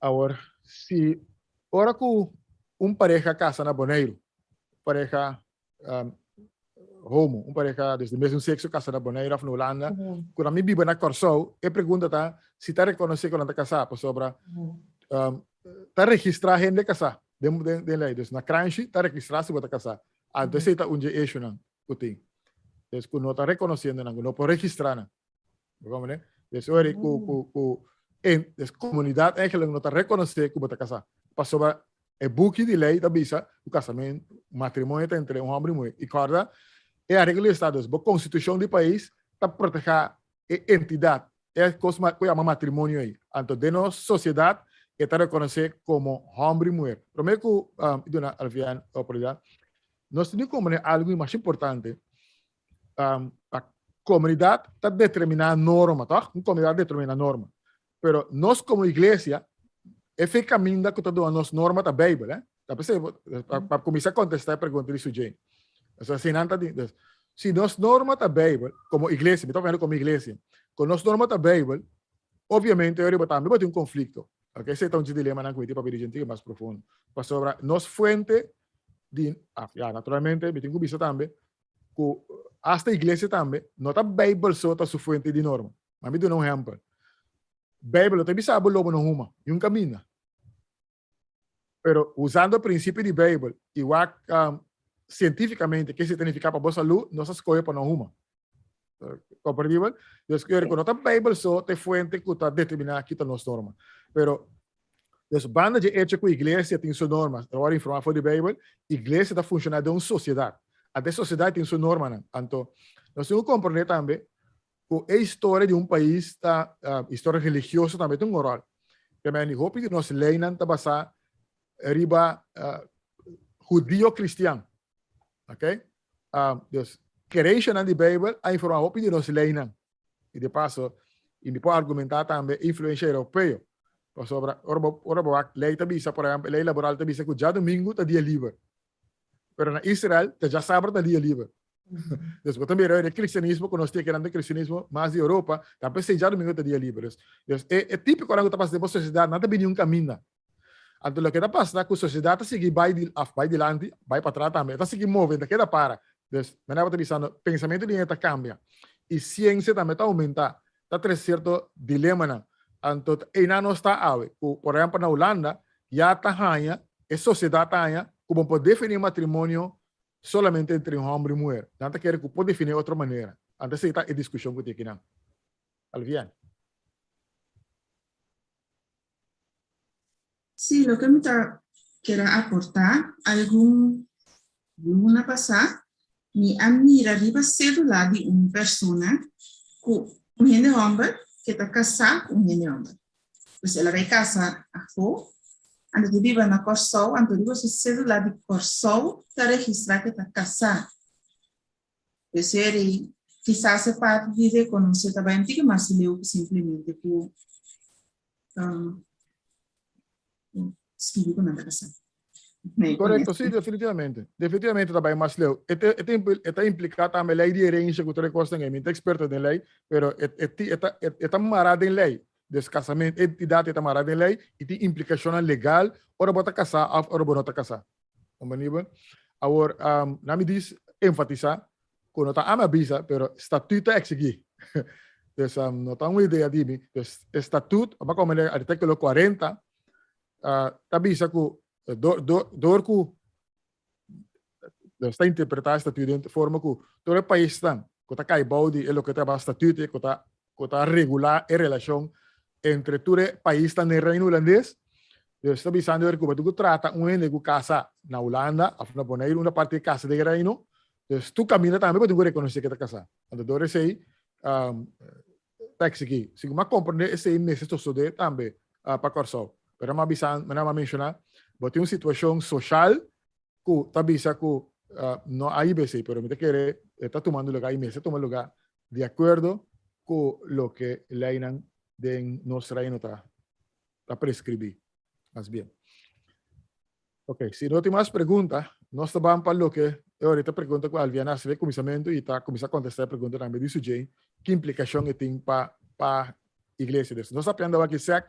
Awor, si ora ku un pareha kasa na Boneiru, pareha um, homo, un pareha dus di mesun sekso kasa na Boneiru of na Hulanda, ku nan mi biba na Kòrsou, e pregunta ta si ta rekonosé ku nan ta kasá, pasobra um, ta registrá hende kasá den, den, den lei. Dus na kranshi ta registrá si bo ta kasá. Anto esei ta un dje issuenan ku tin. Dus ku no ta rekonosiendo nan, ku no por registrá nan. Bo comprende? Dus ora ku ku ku en des komunidat eigenlijk no ta rekonosé ku bo ta kasá. Pasobra e buki di lei ta bisa ku kasamentu, matrimonio ta entre un hòmber i muhé. I kòrda e areglo di estado, dus bo konstitushon di pais ta protehá e entidat, e kos ku yama matrimonio ei. Anto den nos sosiedat e ta rekonosé komo hòmber i muhé. Promé ku duna Alvian oportunidat, nos tin di komprendé algu masha importante. Pa komunidat ta determiná norma, tòg? Un komunidat determiná norma. Pero nos komo iglesia, e fe kaminda ku ta duna nos norma ta Beibel, eh? Ta p'esei, pa kuminsá kontestá e pregunta di Sujane. Pasobra si nan ta di, dus, si nos norma ta Beibel, komo iglesia, mi ta papia komo iglesia, ku nos norma ta Beibel, obviamente riba tambe bo tin un konflikto. Ok, esei ta un dje dilemanan ku mi tin papia di dje mas profundo. Pasobra nos fuente di, ah, ya, naturalmente mi tin ku bisa tambe, ku hasta iglesia tambe no ta Beibel so ta su fuente di norma. Ma mi duna un ehempel. Beibel no ta bisa bo lobo no huma, ni un kaminda. Pero usando prinsipio di Beibel i wak um, sientífikamente ke si ta nifiká pa bo salú, nos a skohe pa no huma. Komprendibel? Dus ku no ta Beibel so ta e fuente ku ta determiná ki ta nos norma. Pero Dus banda dje echo ku iglesia tin su normas, ta wòrdu informá for di Beibel, iglesia ta funshoná den un sosiedat. Anto e sosiedat tin su normanan. Anto nos tin ku komprendé tambe ku e historia di un pais ta, historia religioso tambe tin un ròl. Kemeni hopi di nos leinan ta basá riba hudio-kristian. Oké? Dus kereishanan di Beibel a informá hopi di nos leinan. I de paso, i mi por argumentá tambe influensha europeo. Pasobra ora bo ora bo wak lei ta bisa, por ehèmpel, lei laboral ta bisa ku djadumingu ta dia liber. Pero na Israel ta djasabra ta dia liber. Dus bo ta mira e kristianismo ku nos tin akinan ta kristianismo mas di Europa, ta p'esei djadumingu ta dia liber. Dus dus e e típikonan ku ta pasa den bo sosiedat nan ta bini un kaminda. Anto loke ta pasa ta ku sosiedat ta sigui bai di of bai dilanti, bai patras tambe, e ta sigui move, e ta keda para. Dus, mi tabata bisando, pensamentu di hende ta kambia i siensia tambe ta oumentá, ta trese sierto dilemanan. Anto einan nos ta awe, ku por ehèmpel na Hulanda ya ta haña, e sosiedat ta haña ku bo por definí matrimonio solamente entre un hòmber i muher. Nan ta kere ku por definí otro manera. Anto esei ta e diskushon ku tin akinan. Alvian. Sí, loke mi ta kier a aportá, algun luna pasá mi a mira riba cédula di un persona ku un hende hòmber ke ta kasá ku un hende hòmber. Pues el a bai kasa afó, anto ta biba na Kòrsou, anto riba su cédula di Kòrsou ta registrá ke ta kasá. P'esei kisas e parti di rekonosé ta bai un tiki mas leu ku simplemente ku skibi ku nan ta kasá. Nee, Correcto, sí, definitivamente. Definitivamente ta bai mas leu. E te, e te, e ta implica tambe ley di herencia cu tur e cosnan ei. Mi ta experto den ley, pero e, e, e ta, e, e ta mará den ley. Dus casamento, entidad e ta mará den ley y tin implicacionnan legal ora bo ta casá of ora bo no ta casá. Comprendibel? Awor, um, na mi dis enfatisa cu no ta ami a bisa, pero statuut ta exigí. Dus um, no ta un idea di mi. Dus statuut, aba como artículo 40, uh, ta bisa cu door, door, door cu dus ta interpreta statuut den forma cu tur e paisnan cu ta cay bou di e loke ta yama statuut cu ta cu ta regula e relacion entre tur e paisnan den Reino Hulandes. Dus ta bisando er cu bo tin cu trata un hende cu casa na Hulanda of na Boneiru, una parti e casa den Reino. Dus tur caminda tambe bo tin cu reconoce cu e ta casa. Anto door esey um, ta exigí. Si ku m'a komprendé esei mester sosodé tambe pa Kòrsou. Pero m'a bisa, manera m'a menshoná, bo tin un situashon soshal ku ta bisa ku no a hiba esei, pero mi ta kere e ta tumando lugá i mester tuma lugá di akuerdo ku loke leinan den nos reino ta ta preskribí. Mas bien. Ok, si no tin mas pregunta, nos ta ban pa loke e ora ta pregunta ku Alviana hasi den kuminsamentu i ta kuminsá kontestá e pregunta tambe di Sujane, ki implikashon e tin pa pa iglesia. Dus nos ta aprende awor aki sèk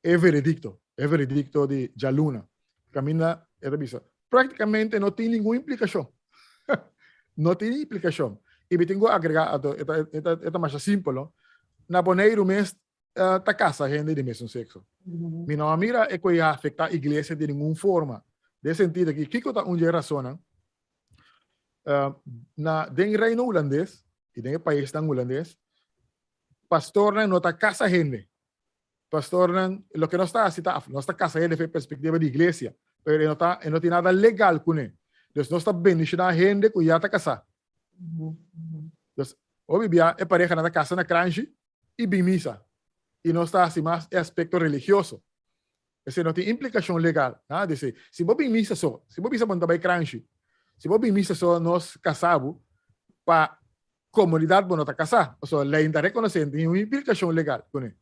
e veredikto, e veredikto di djaluna. Kaminda e ta bisa, práktikamente no tin ningun implikashon. No tin implikashon. I mi tin ku agregá, anto e ta e ta e ta masha simpel, no? Na Boneiru mes ta casa hende di mesun sexo. Mi no a mira e cu a afecta iglesia di ningun forma. Den sentido aki, kico ta un dje razonnan? Na den Reino Hulandes y den e paisnan Hulandes, pastornan no ta casa hende. Pastornan, loke nos ta haci ta, nos ta casa hende for perspectiva di iglesia, pero e no ta, e no tin nada legal cune. Dus nos ta bendiciona hende cu ya ta casa. Dus, hopi bia e parehanan ta casa na kranshi, i bin misa i nos ta hasi mas e aspekto religioso. Esei no tin implikashon legal, nada di esei. Si bo bin misa so, si bo bisa bo no ta bai kranshi, si bo bin misa so nos kasá bo, pa komunidat bo no ta kasá, pasobra lei no ta rekonosé, no tin ningun implikashon legal kuné.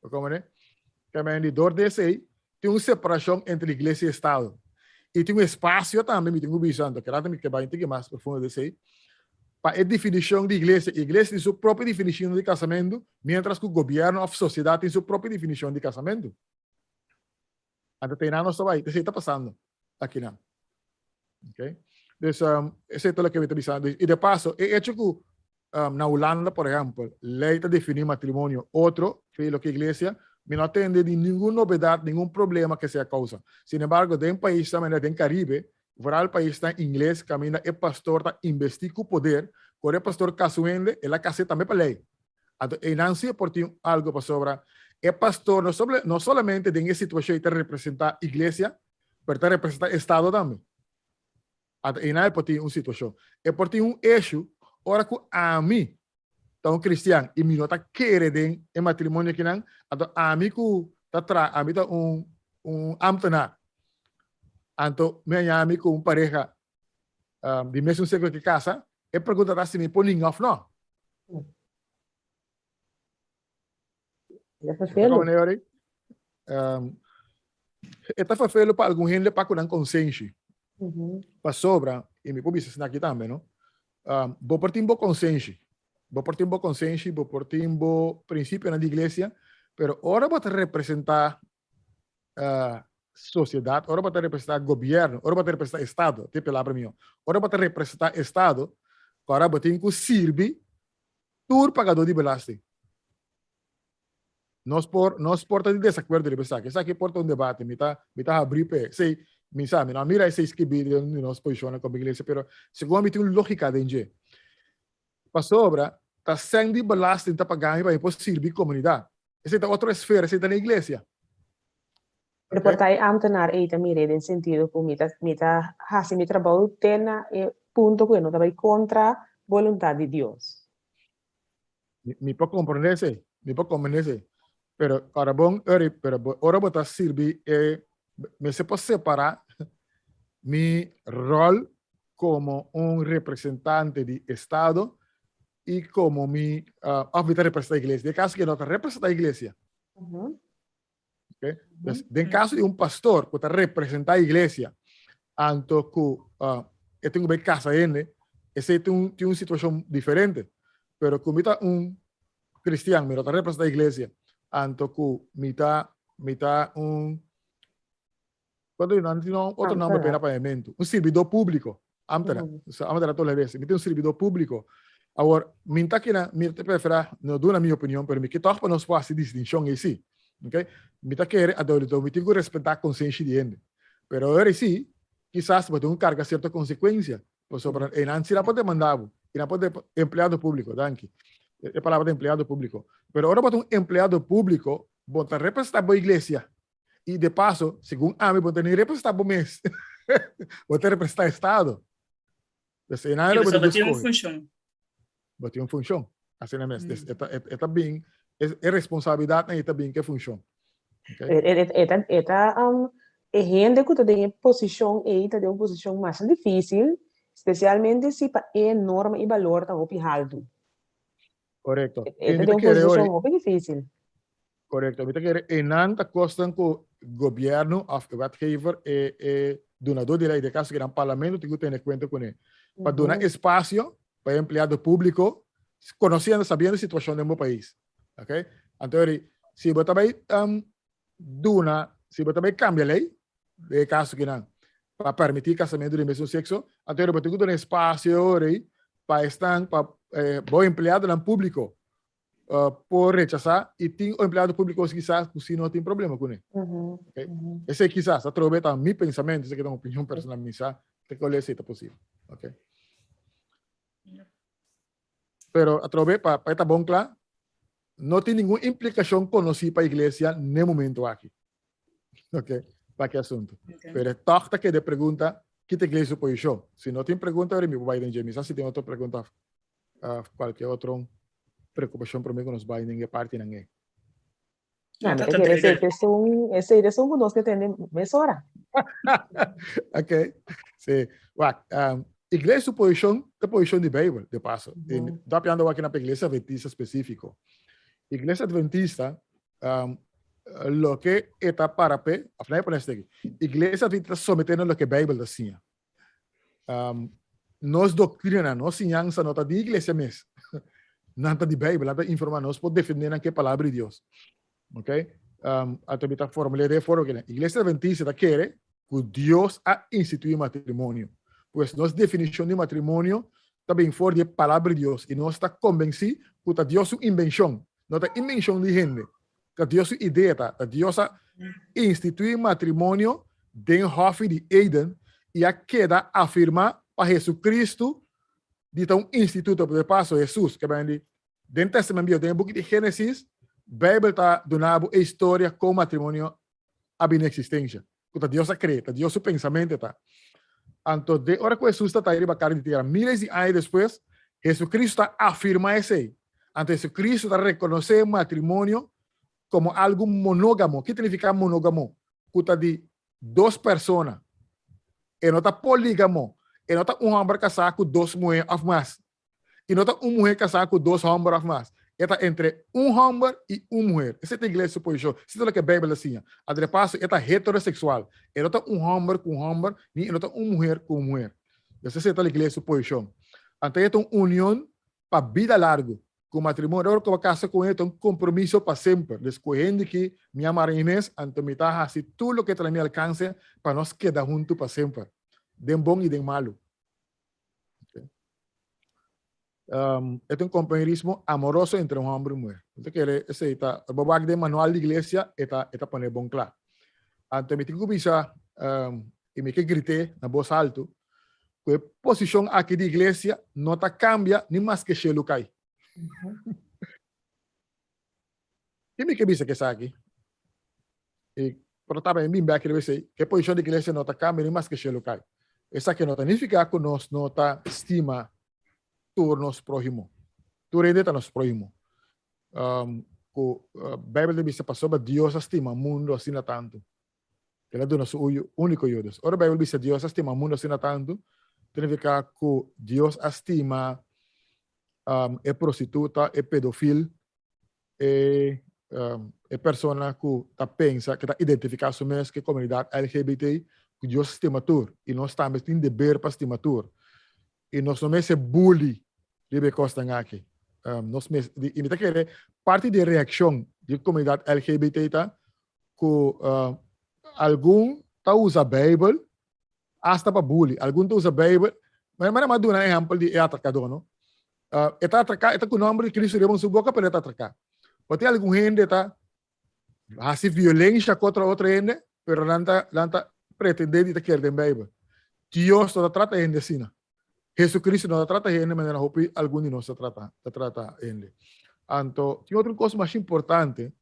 Bo komprendé? Kèmen di dor di esei tin un separashon entre iglesia i estado. I tin un espasio tambe, mi tin ku bisa, anto keda mi ke bai un tiki mas profundo di esei, pa e definishon di iglesia. Iglesia tin su propio definishon di kasamentu, mientras ku gobièrnu òf sosiedat tin su propio definishon di kasamentu. Anto te einan nos ta bai, esei ta pasando akinan. Okay? Dus esei ta loke mi ta bisa. I de paso, e echo ku Na Hulanda, por ehempel, ley ta defini matrimonio otro fe loke iglesia, mi no a tende di ningun novedad, ningun problema ke sea causa. Sin embargo, den paisnan manera den Caribe, vooral paisnan ingles caminda e pastor ta investi cu poder, ora e pastor casa un hende, el a cas'e tambe pa ley. Anto eynan si e por tin algo pasobra e pastor no no solamente den e situacion ey ta representa iglesia, pero ta representa estado tambe. Anto einan e por tin un situashon. E por tin un eshu ora ku ami ta un kristian i mi no ta kere den e matrimonio akinan, anto ami ku ta tra, ami ta un un ambtenaar. Anto mi haña ami ku un pareha di mesun sekso ke kasa, e pregunta ta si mi por ninga òf no. E ta vervelu. E ta vervelu pa algun hende pa ku nan konsenshi. Pasobra, i mi por bisa esaki tambe, no? Bo por tin bo konsenshi, bo por tin bo konsenshi, bo por tin bo prinsipionan di iglesia, pero ora bo ta representá sosiedat, ora bo ta representá gobièrnu, ora bo ta representá estado, tin e palabra mihó, ora bo ta representá estado, ora bo tin ku sirbi tur pagadó di belasting. Nos por, nos por ta di desacuerdo riba esaki. Esaki por ta un debate. Mi ta, mi ta habrí p'e. Esei, mi sa, mi no a mira esei skibí den nos posicionnan como iglesia, pero segun mi tin un lógica den dje. Pasobra, ta sèn di belasting ta pagá mi pa mi por sirbi comunidad. Esei ta otro esfera, esei ta na iglesia. Pero por ta e ambtenaar ei ta mir'é den sentido ku mi ta mi ta hasi mi trabou te na e punto ku e no ta bai kontra boluntat di Dios. Mi por komprendé esei, mi por komprendé esei. Pero ora bon, ori, pero bo, ora bo ta sirbi e, mester por separá mi ròl komo un representante di estado i komo mi, òf mi ta representá iglesia. Den e kaso ke no ta representá iglesia. Okay? Dus, den caso di un pastor ku ta representá iglesia, anto ku uh, e tin ku bai casa hende, esei tin un, tin un situashon diferente. Pero ku mi ta un cristian, mi no ta representá iglesia, anto ku mi ta, mi ta un Cuando no tin otro nombre pena papiamento. Un servidor público. Ambtenaar. Mm -hmm. Ambtenaar toda vez. Mi tin un servidor público. Awor, mi ta kina, mi ta prefera, no duna mi opinion, pero mi ke toch pa nos por haci distinción ei sí. Okay? Mi ta kere adulto, mi tin ku respetá konsenshi di hende. Pero awor ei sí, kisas bo tin ku karga sierto konsekuensia. Pasobra einan sí nan por demandá bo. I nan por de, empleado público, danki. E palabra ta empleado público. Pero ora bo ta un empleado público, bo ta representá bo iglesia. I de paso, segun ami, bo ta ni representá bo mes. Bo ta representá Estado. Dus einan I bo pasobra tin bo ku tin un skohe. funshon. Bo tin un funshon. Asina mes. Dus e ta, e ta bin, e responsabilidatnan ei ta bin ku e funshon. Okay? E ta, e ta, e hende ku ta den e posishon ei ta den un posishon masha difísil, spesialmente si pa e norma i balor ta hopi haltu. Korekto. E ta den un posishon hopi difísil. Korekto. Mi ta kere einan ta kosnan ku gobièrnu òf e wetgever, e e dunadó di lei, den kaso kinan parlamento tin ku tene kuenta kuné. Pa duna espasio pa e empleado públiko, konosiendo, sabiendo e situashon den bo pais. Oké. Anto eri, si bo ta bai duna, si bo ta bai kambia lei, den e kaso kinan, pa permití kasamentu di mesun sekso, anto eri bo tin ku duna espasio ori pa esnan, pa bo empleadonan públiko por rechasá i tin empleado públiko kisas ku si no tin problema kuné. Okay? Esei kisas, atrobe ta mi pensamentu, esaki ta un opinion personal, mi sa te kole esei ta posibel. Okay? Pero atrobe, pa pa e ta bon kla, no tin ningun implikashon konosí pa iglesia n'e momento aki. Ok, pa ki asuntu. Okay. Pero tòg ta keda e pregunta, ki ta iglesia su posishon? Si no tin pregunta, ora mi por bai den dje. Mi sa si tin otro pregunta of kualke otro preokupashon promé ku nos bai den e partinan ei. No, mi ta kere esei ta esun, esei ta esun ku nos ke tende mesora. Ok, si. Wak, um, iglesia su posishon ta posishon di Beibel, de paso. Mm -hmm. Ta papiando aki na pa iglesia adventista spesífiko. Iglesia adventista, um, loke e ta para p'e, of laat mi pone esaki, iglesia adventista ta someté na loke Beibel ta siña. Um, nos doctrina, nos siñansa no ta di iglesia mes. Nan ta di Bijbel, nan ta informa nos por defende nan ke palabra di Dios. Ok? Um, ato mi ta formulé de forma que Iglesia Adventista ta kere ku Dios a instituí matrimonio. Pues nos definishon di matrimonio ta bin for di e palabra di Dios i nos ta konvensí ku ta Dios su invenshon, no ta invenshon di hende. Ta Dios su idea ta, ta Dios a instituí matrimonio den Hòfi di Eden i a keda afirmá pa Hesucristo di ta un instituto. De paso, Hesus, ke bini di den Testament Bieu, den e buki di Génesis, Beibel ta duna bo e historia kon matrimonio a bini eksistensia, ku ta Dios a krea, ta Dios su pensamentu ta. Anto, den ora ku Hesus ta ta riba kara di tera, miles di aña despues, Hesucristo ta afirmá esei. Anto Hesucristo ta rekonosé matrimonio komo algu monógamo. Ki ta nifiká monógamo? Ku ta di dos persona. E no ta polígamo. E no ta un hòmber kasá ku dos muhé òf mas. I no ta un muhé kasá ku dos hòmber òf mas. E ta entre un hòmber i un muher. Esei ta iglesia su posishon. Esei ta loke Beibel ta siña. Adrepaso, e ta heteroseksual. E no ta un hòmber ku un hòmber, ni e no ta un muher ku un muher. Pues esei ta iglesia su posishon. Anto e ta un union pa bida largu. Ku matrimonio, ora ku bo kasa ku hende, ta un kompromiso pa semper. Des ku hende ki mi a mara mi mes, anto mi ta hasi tur loke ta na mi alkanse pa nos keda huntu pa semper, den bon i den malu. Um, e ta un compañerismo amoroso entre un homber y mujer. Mi ta kere esei ta, bo wak den manual di iglesia, e ta, e ta pone bon kla. Anto mi tin ku bisa, um, i mi ke grité na bos altu, ku e posishon aki di iglesia no ta kambia ni maske shelu kai. Ki mi ke bisa ku esaki? I por ta tabata bin bek riba esei, ku e posishon di iglesia no ta kambia ni maske shelu kai. Esaki no ta nifiká ku nos no ta stima tur nos próhimo. Tur hende ta nos próhimo. Um, ku uh, Bijbel ta bisa pasobra Dios a stima mundo asina tantu. El a duna su uyu, úniko yu. Dus, ora Bijbel bisa Dios a stima mundo asina tantu, ta nifiká ku Dios a stima um, e prostituta, e pedofil, e e persona ku ta pensa, ku ta identifiká su mes ku e komunidat LGBT, ku Dios stima tur i nos tambe tin deber pa stima tur. I nos no mester bully riba e kosnan aki. Nos mes, i mi ta kere parti di e reakshon di e komunidat LGBT ta ku algun ta usa Beibel Asta pa bully. Algun ta usa Bijbel. Ma mi a duna ehempel di e atrakadó, no? E ta atraká, e ta ku nòmber di Cristo riba su boka, pero e ta atraká. Bo tin algun hende ta hasi violensha kontra otro hende, pero nan ta, nan ta pretendé di ta kere den Bijbel. Dios no ta trata hende asina. Jesucristo no ta trata hende manera hopi algun di nos ta trata, ta trata hende. Anto, tin otro kos mas importante.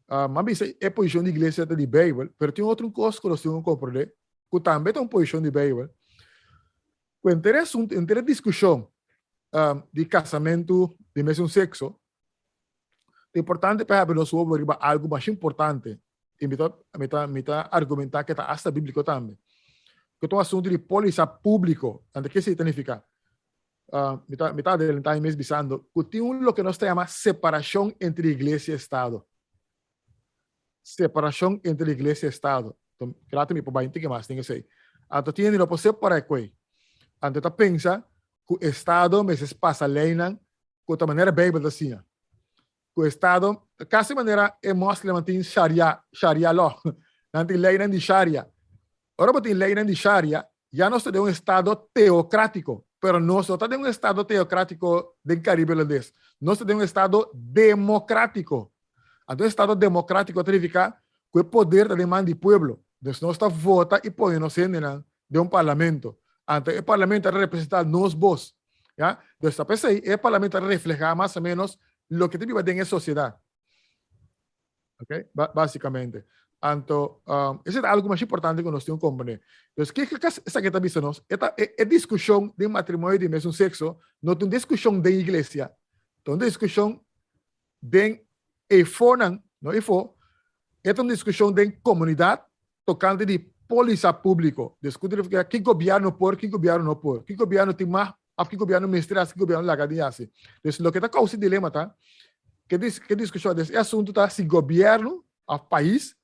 M'a bisa e posishon di iglesia ta di Beibel, pero tin otro kos ku nos tin ku komprendé, ku tambe ta un posishon di Beibel, ku henter e asuntu, henter e diskushon di kasamentu di mesun sekso, ta importante pa habri nos wowo riba algu masha importante, i mi ta mi ta mi ta argumentá ku e ta asta bíbliko tambe, ku ta un asuntu di pólisa públiko. Anto ke esei ta nifiká? Mi ta, mi ta adelantá mi mes bisando ku tin un loke nos ta yama separashon entre iglesia i estado. Separashon entre iglesia i estado. Enton, krati mi por bai un tiki mas den esei. Anto tin hende no por separá e koe. Anto ta pensa ku estado mester pasa leinan ku ta manera Beibel ta siña. Ku estado, kasi manera e moslimnan tin sharia, sharia law. Nan tin leinan di sharia. Ora bo tin leinan di sharia, ya nos ta den un estado teocrático, pero nos no ta den un estado teocrático den Caribe Holandes. Nos ta den un estado democrático. Anto e estado democrático ta nifica cu e poder ta den man di pueblo. Dus nos ta vota y pone nos hendenan den un parlamento. Anto e parlamento ta representa nos bos. Ya? Dus ta p'esey e parlamento ta refleha mas o menos loke ta biba den e sociedad. Ok, basicamente. Anto, um, ese ta algo mas importante ku nos tin komprende. Dus kiko ka esaki ta bisa nos? E ta e, e diskushon den matrimonio di mesun sekso no ta un diskushon den iglesia. Ta un diskushon den efonan, no efo, e ta un diskushon den komunidat tokante di polisa públiko. Dus ku ta ki gobièrnu por, ki gobièrnu no por, ki gobièrnu tin mag òf ki gobièrnu mester hasi, ki gobièrnu laga di hasi. Dus loke ta kousa e dilema ta, ke dis ke diskushon, dus e asuntu ta si gobièrnu òf pais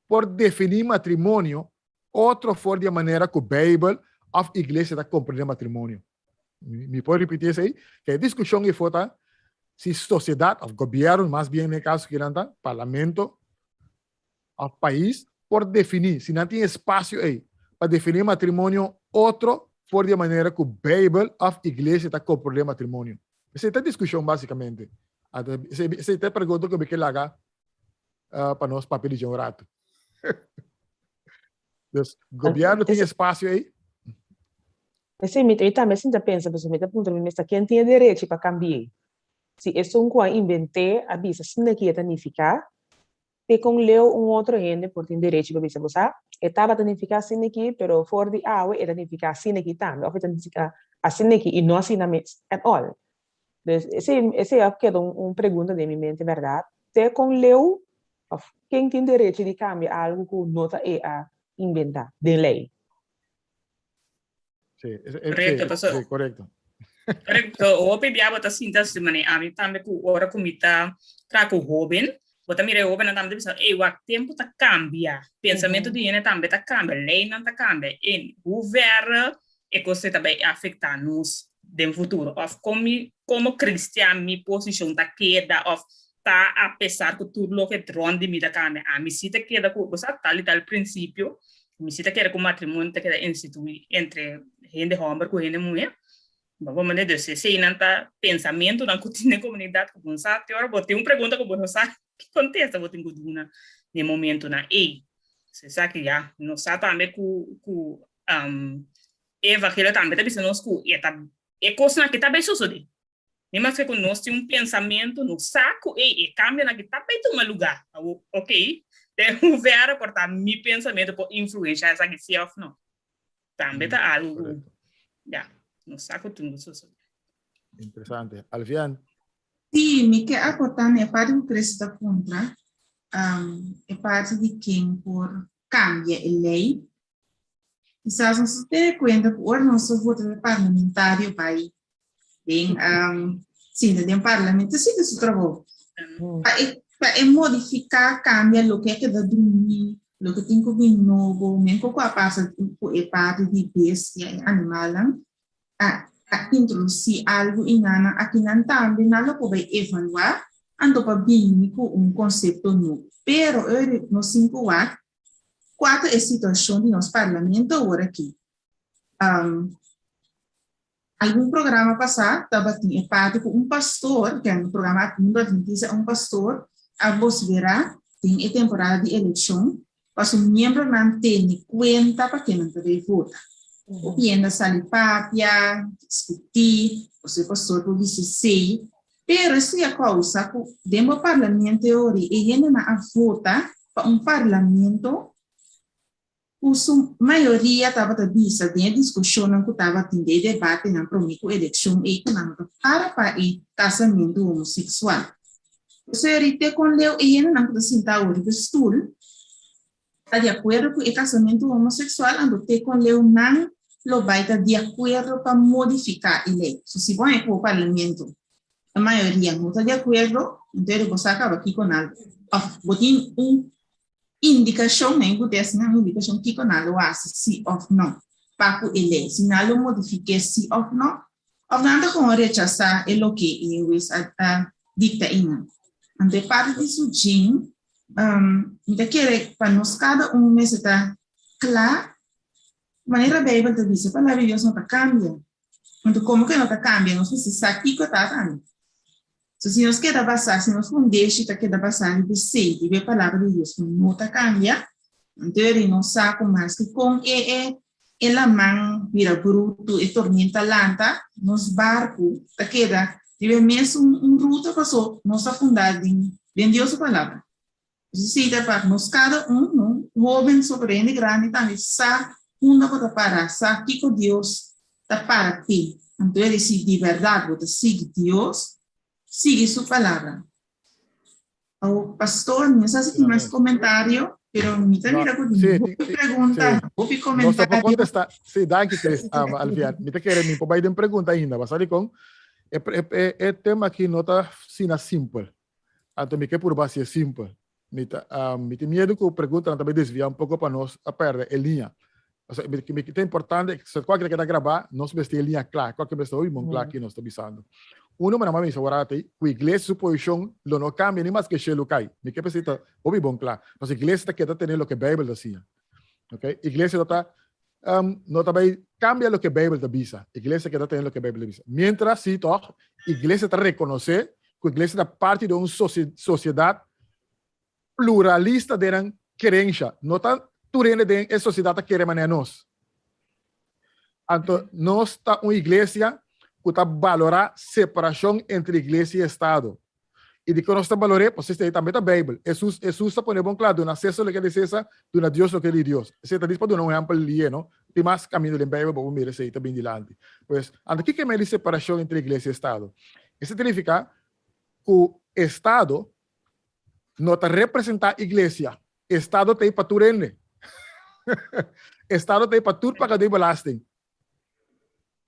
por definí matrimonio otro for di e manera ku Beibel òf iglesia ta komprendé matrimonio. Mi por ripití esei? Ke e diskushon efo ta si sosiedat òf gobièrnu mas bien den e kaso kinan ta, parlamento òf pais por definí, si nan tin espasio ei, pa definí matrimonio otro for di e manera ku Beibel òf iglesia ta komprondé matrimonio. Esei ta e diskushon básikamente. Anto esei ta e pregunta ku mi ke laga pa nos papia di dje un ratu. Dus gobièrnu tin espasio ei? Esei mi tambe sinta pensa, pasobra mi ta puntra mi mes ta ken tin e derechi pa kambi'é. Si esun ku a invent'é a bisa asina ki e ta nifiká, Te kon leu un otro hende por tin derechi pa bisa bo sa, e tabata nifiká asina aki, pero for di awe e ta nifiká asina aki tambe, òf e ta nifiká asina aki i no asina mes at all. Dus esei esei a keda un un pregunta den mi mente bèrdat, te kon leu òf ken tin derechi di kambia algu ku no ta e a inventá den lei? Sí, Correcto, paso, sí, correcto. Correcto, hopi bia bo ta sinta así mane ami tambe ku ora ku mi ta traha ku hoben, bo ta mira e hobennan tambe ta bisa, ey wak tempu ta kambia, pensamentu di hende tambe ta kambia, leinan ta kambia, en hoeverre e kos ei ta bai afektá nos den futuro, òf kon mi komo kristian mi posishon ta keda òf ta apesar ku tur loke rònt di mi ta kambia, ami si ta keda ku bo sa tal i tal prinsipio Mi si ta kere ku matrimonio ta keda instituí entre hende hòmber ku hende muhé. Bo por manera dus eseinan ta pensamentunan ku tin den komunidat ku bo no sa te ora bo tin un pregunta ku bo no sa ki kontesta bo tin ku duna den momentunan ei. So esaki ya nos sa tambe ku ku e evangelio tambe ta bisa nos ku e ta e kosnan aki ta bai sosodé. Mi maske ku nos tin un pensamentu, nos sa ku ei e kambionan aki ta bai tuma lugá. Awor, ok, den hoeverre por ta mi pensamentu por influensha esaki si òf no? Tambe ta algu ku, ya, nos sa ku tin ku sosodé. Interesante. Alfian? Sí, mi ke aportá na e parti ku Chris ta puntra, e parti di ken por kambia e lei. Kisas nos ta tene kuenta ku ora nos ta vota pa parlamentario bai den sinta den parlamento sinta su trabou. Pa e Pa e modifiká, kambia loke a keda drumí, loke tin ku bin nobo, men ku a pasa ku e parti di bestia i animalnan, a a introdusí algu i nan akinan tambe nan lo por bai evaluá anto pa bini ku un konsepto nobo. Pero ora nos tin ku wak kua ta e situashon di nos parlamento awor aki. Algun programa pasá tabatin e parti ku un pastor, ke un programa Mundo Adventista, un pastor a vosiferá den e temporada di elekshon pa su miembronan tene kuenta pa ken nan ta bay vota. Hopi hende a sali papia, diskutí, pasobra e pastor por bisa esei, pero esei a kousa ku den bo parlamento e ora ei e hendenan a vota pa un parlamento ku su mayoria tabata bisa den e diskushonnan ku tabatin den e debatenan promé ku elekshon ei ku nan no ta para pa e kasamentu homoseksual. Pasobra ri te kon leu e hendenan ku ta sinta awor riba e stul ta di akuerdo ku e kasamentu homoseksual, anto te kon leu nan lo bai ta di akuerdo pa modifiká e lei. So si bo haña ku bo parlamento e mayoria no ta di akuerdo, anto bo sa kaba kiko nan òf bo tin un Indikashon, men ku ta esnan indikashon kiko nan lo hasi si òf no pa ku e lei, si nan lo modifik'é si òf no, òf nan ta komo rechasá e loke e hues a dikta einan. Anto e parti di su djin, mi ta kere pa nos kada un mester ta kla, manera Beibel ta bisa, e palabra di Dios no ta kambia. Anto komo ku e no ta kambia, nos mester sa kiko ta tambe. So si nos keda basá, si nos fundeshi ta keda basá riba esei, riba e Palabra di Dios ku no ta kambia, anto e nos sa ku maske kon e e e laman bira brutu, e tormenta lanta, nos barku ta keda riba e mesun un ruta paso nos ta fundá den den Dios su Palabra. Esei ta pa nos kada un, no hoben sobre hende grandi tambe, sa unda bo ta para, sa kiko Dios ta para p'e. Anto e di, si di bèrdat bo ta sigui Dios, sigui su palabra. Awor, pastor, mi no sa si tin mas komentario, pero mi ta mira ku tin hopi pregunta, hopi komentario. Nos ta por komentario. kontestá. Sí, danki Chris, Alvian. Mi ta kere mi por bai den pregunta ainda. Bo sa dikon? E, e, e tema aki no ta asina simpel. Anto mi ke purba hasié simpel. Mi ta, mi tin miedu ku preguntanan ta bai desviá un poko pa nos a pèrdè e liña. Pasobra mi, mi ta importante, si kualke ta keda grabá, nos mester e liña kla, kualke mester obi bon kla ki nos ta bisando. Uno mi a bisa awor ati, ku iglesia su posishon lo no kambia ni maske shelu kai. Mi ke p'esei ta hopi bon kla. Pasobra iglesia ta keda tene loke Beibel ta siña. Ok, iglesia no ta no ta bai cambia loke Bijbel ta bisa. Iglesia keda tene loke Bijbel ta bisa. Mientras si toch, iglesia ta reconoce cu iglesia ta parti di un sociedad pluralista den nan creencia. No ta tur hende den e sociedad ta kere manera nos. Anto nos ta un iglesia cu ta balora separacion entre iglesia y estado. I dikon nos ta balor'é? Pasobra esei tambe ta Beibel. Hesus, Hesus ta pone bon kla, Duna Sésar loke di Sésar, duna Dios loke di Dios. Esei ta dis pa duna un ehèmpel lié, no? Tin mas kaminda den Beibel pa bo mira esei ta bin dilanti. Pues, anto kiko e mei di separashon entre iglesia i Estado? Esei ta nifiká ku Estado no ta representá iglesia. Estado ta ei pa tur hende. Estado ta ei pa tur pagadó di belasting.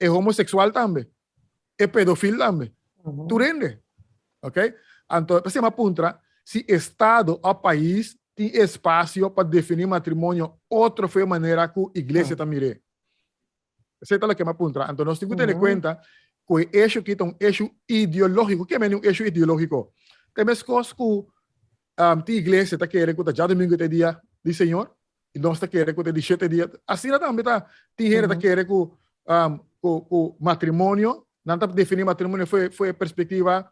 E homoseksual tambe. E pedofil tambe. Tur hende. Ok? Anto, p'esei mi a puntra si estado o pais tin espacio pa defini matrimonio otro fu e manera cu iglesia ta mir'é. Esei ta loke mi a puntra. Anto nos tin cu tene cuenta cu e issue aki ta un issue ideologico. Ke mende un issue ideologico? Ta e mescos cu tin iglesia ta kere cu ta djadomingo ta e dia di Señor i nos ta kere ku ta di shete dia. Asina tambe ta tin hende ta kere ku um, ku ku matrimonio, nan ta definí matrimonio fue fue perspektiva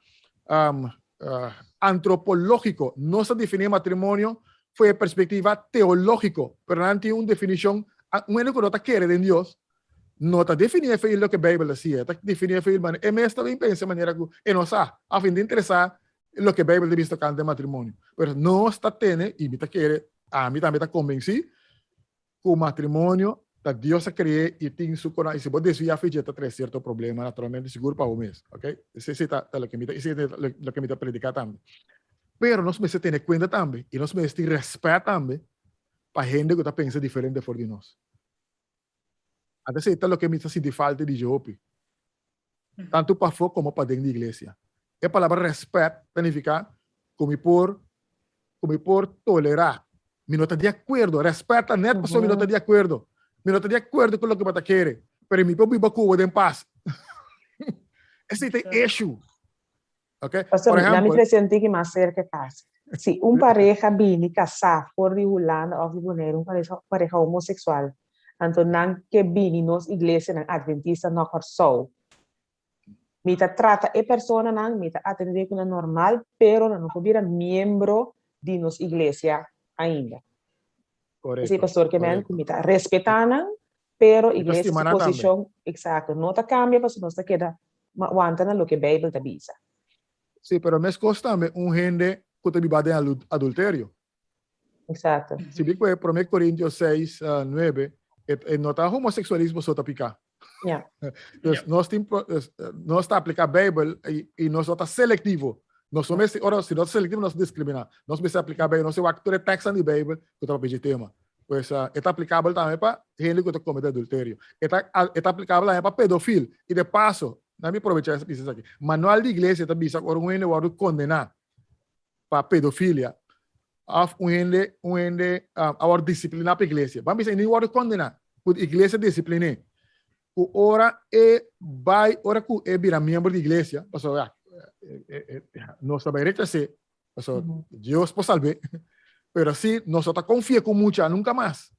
um, uh, antropológiko. Nos ta definí matrimonio fue perspektiva teológiko, pero nan tin un definishon, un hende ku no ta kere den Dios, no ta definí e loke Beibel ta siña, ta definí e manera, e mes ta bin pensa manera ku e no sa, òf e no ta interesá loke Beibel ta bisa tokante matrimonio. Pero nos ta tene, i mi ta kere, ami tambe ta konvensí, ku matrimonio ta Dios a kre'é i tin su kona, i si bo desviá for dje ta trae sierto problema, naturalmente, sigur pa bo mes, ok? Esei ta loke mi ta, esei ta loke mi ta prediká tambe. Pero nos mester tene kuenta tambe, i nos mester tin rèspèt tambe pa hende ku ta pensa diferente for di nos. Anto esei ta loke mi ta sinti falta di dje hopi, tantu pafó komo paden di iglesia. E palabra rèspèt ta nifiká ku mi por. ku mi por tolerá. Mi no ta di akuerdo. Rèspèt ta nèt pasobra mi no ta di akuerdo. Mi no ta di akuerdo ku loke bo ta kere, pero mi por biba ku bo den pas. Esei ta e issue. Ok? Pastor, Por laat mi ehèmpel. trese un tiki mas serka kas. Si un pareha bini kasá for di Hulanda òf di Boneiru, un pareha, pareha homoseksual, anto nan ke bini nos iglesianan adventista na Kòrsou, Mi ta trata e personanan, mi ta atendé ku nan normal, pero nan no por bira miembro di nos iglesia ainda. Korekto, Esei pastor ke men korekto. ku mi ta respetá nan, pero Mi ta iglesia stima su nan tambe. posishon, eksakto, no ta kambia pasobra nos ta keda wanta na loke Beibel ta bisa. Sí, pero meskos tambe un hende ku ta biba den adulterio. Exacto. Si bi kue Prome Corintios 6, 9, e no ta homosexualismo so ta pica. Ja. Dus nos tin dus, nos ta aplica Bijbel y nos no ta selectivo. Nos no mester, ora si nos ta selectivo nos discrimina. Nos mester aplica Bijbel, nos wak tur e tekstnan di Bijbel ku ta papia dje tema. Pues e ta aplicabel tambe pa hende ku ta comete adulterio. E ta e ta aplicabel tambe pa pedofil. Y de paso, na mi probecha bisa esaki. Manual di iglesia ta bisa ku ora un hende wordo condena pa pedofilia of un hende un hende a wòrdu disipliná pa iglesia. Ban bisa e ni wòrdu kondená, ku iglesia disiplin'é. Ku ora e bai, ora ku e bira miembro di iglesia, pasobra ya, nos ta bai rechas'é, pasobra Dios por salb'é, pero si nos no ta konfia ku mucha nunka mas.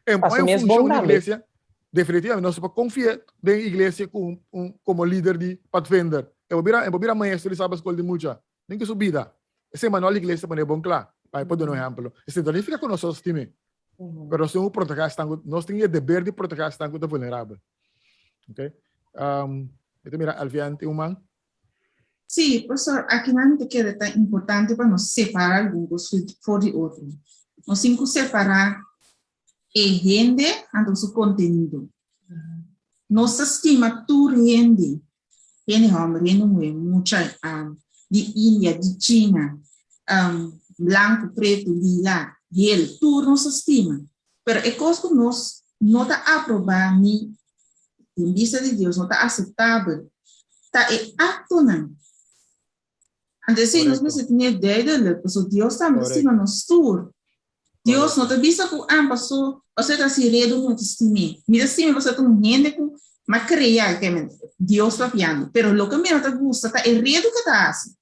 En Pa su mes funshon bon di tambe. iglesia, definitivamente nos no por konfia den iglesia ku un un komo lider di padvinder. E por bira e por bira maestro di Sabbat School di mucha. Den ku su bida. Esei manual di iglesia pone bon kla. Pa e por duna un ehèmpel. Esei no nifiká ku nos a stim'é. Pero nos tin ku protegá esnan ku nos tin e deber di protegá esnan ku ta vulnerabel. Okay. Um, mi ta mira Alvian tin un man. Sí, pastor, akinan ta kere ta importante pa nos separá algun kos for di otro. Nos tin ku separá e hende anto su kontenido. Nos ta stima tur hende, hende hòmber, hende muhé, mucha di India, di China, blanku, pretu, lila, hel, tur nos ta stima. Pero e kos ku nos no ta aprobá ni den bista di Dios no ta aseptabel ta e aktonan. Anto esei nos mester tene duidelijk, pasobra Dios tambe ta stima nos tur. Dios no ta bisa ku ah paso pasobra e ta hasi redu mi no ta stim'é. Mi ta stim'é pasobra e ta un hende ku mi a krea, Dios papiando. Pero loke mi no ta gusta ta e redu ku e ta hasi.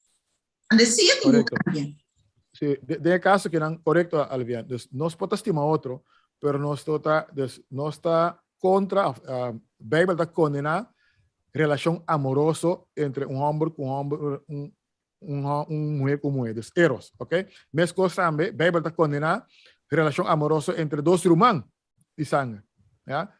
Anto esei a tin ku kambia. Sí, den e kaso kinan, korekto Alvian. Dus nos por ta stima otro, pero nos no ta, dus nos ta kontra, of Beibel ta kondená relashon amoroso entre un hòmber ku un hòmber, un un muhé ku un muhé, dus eros, ok? Meskos tambe Beibel ta kondená relashon amoroso entre dos ruman di sanger, ya?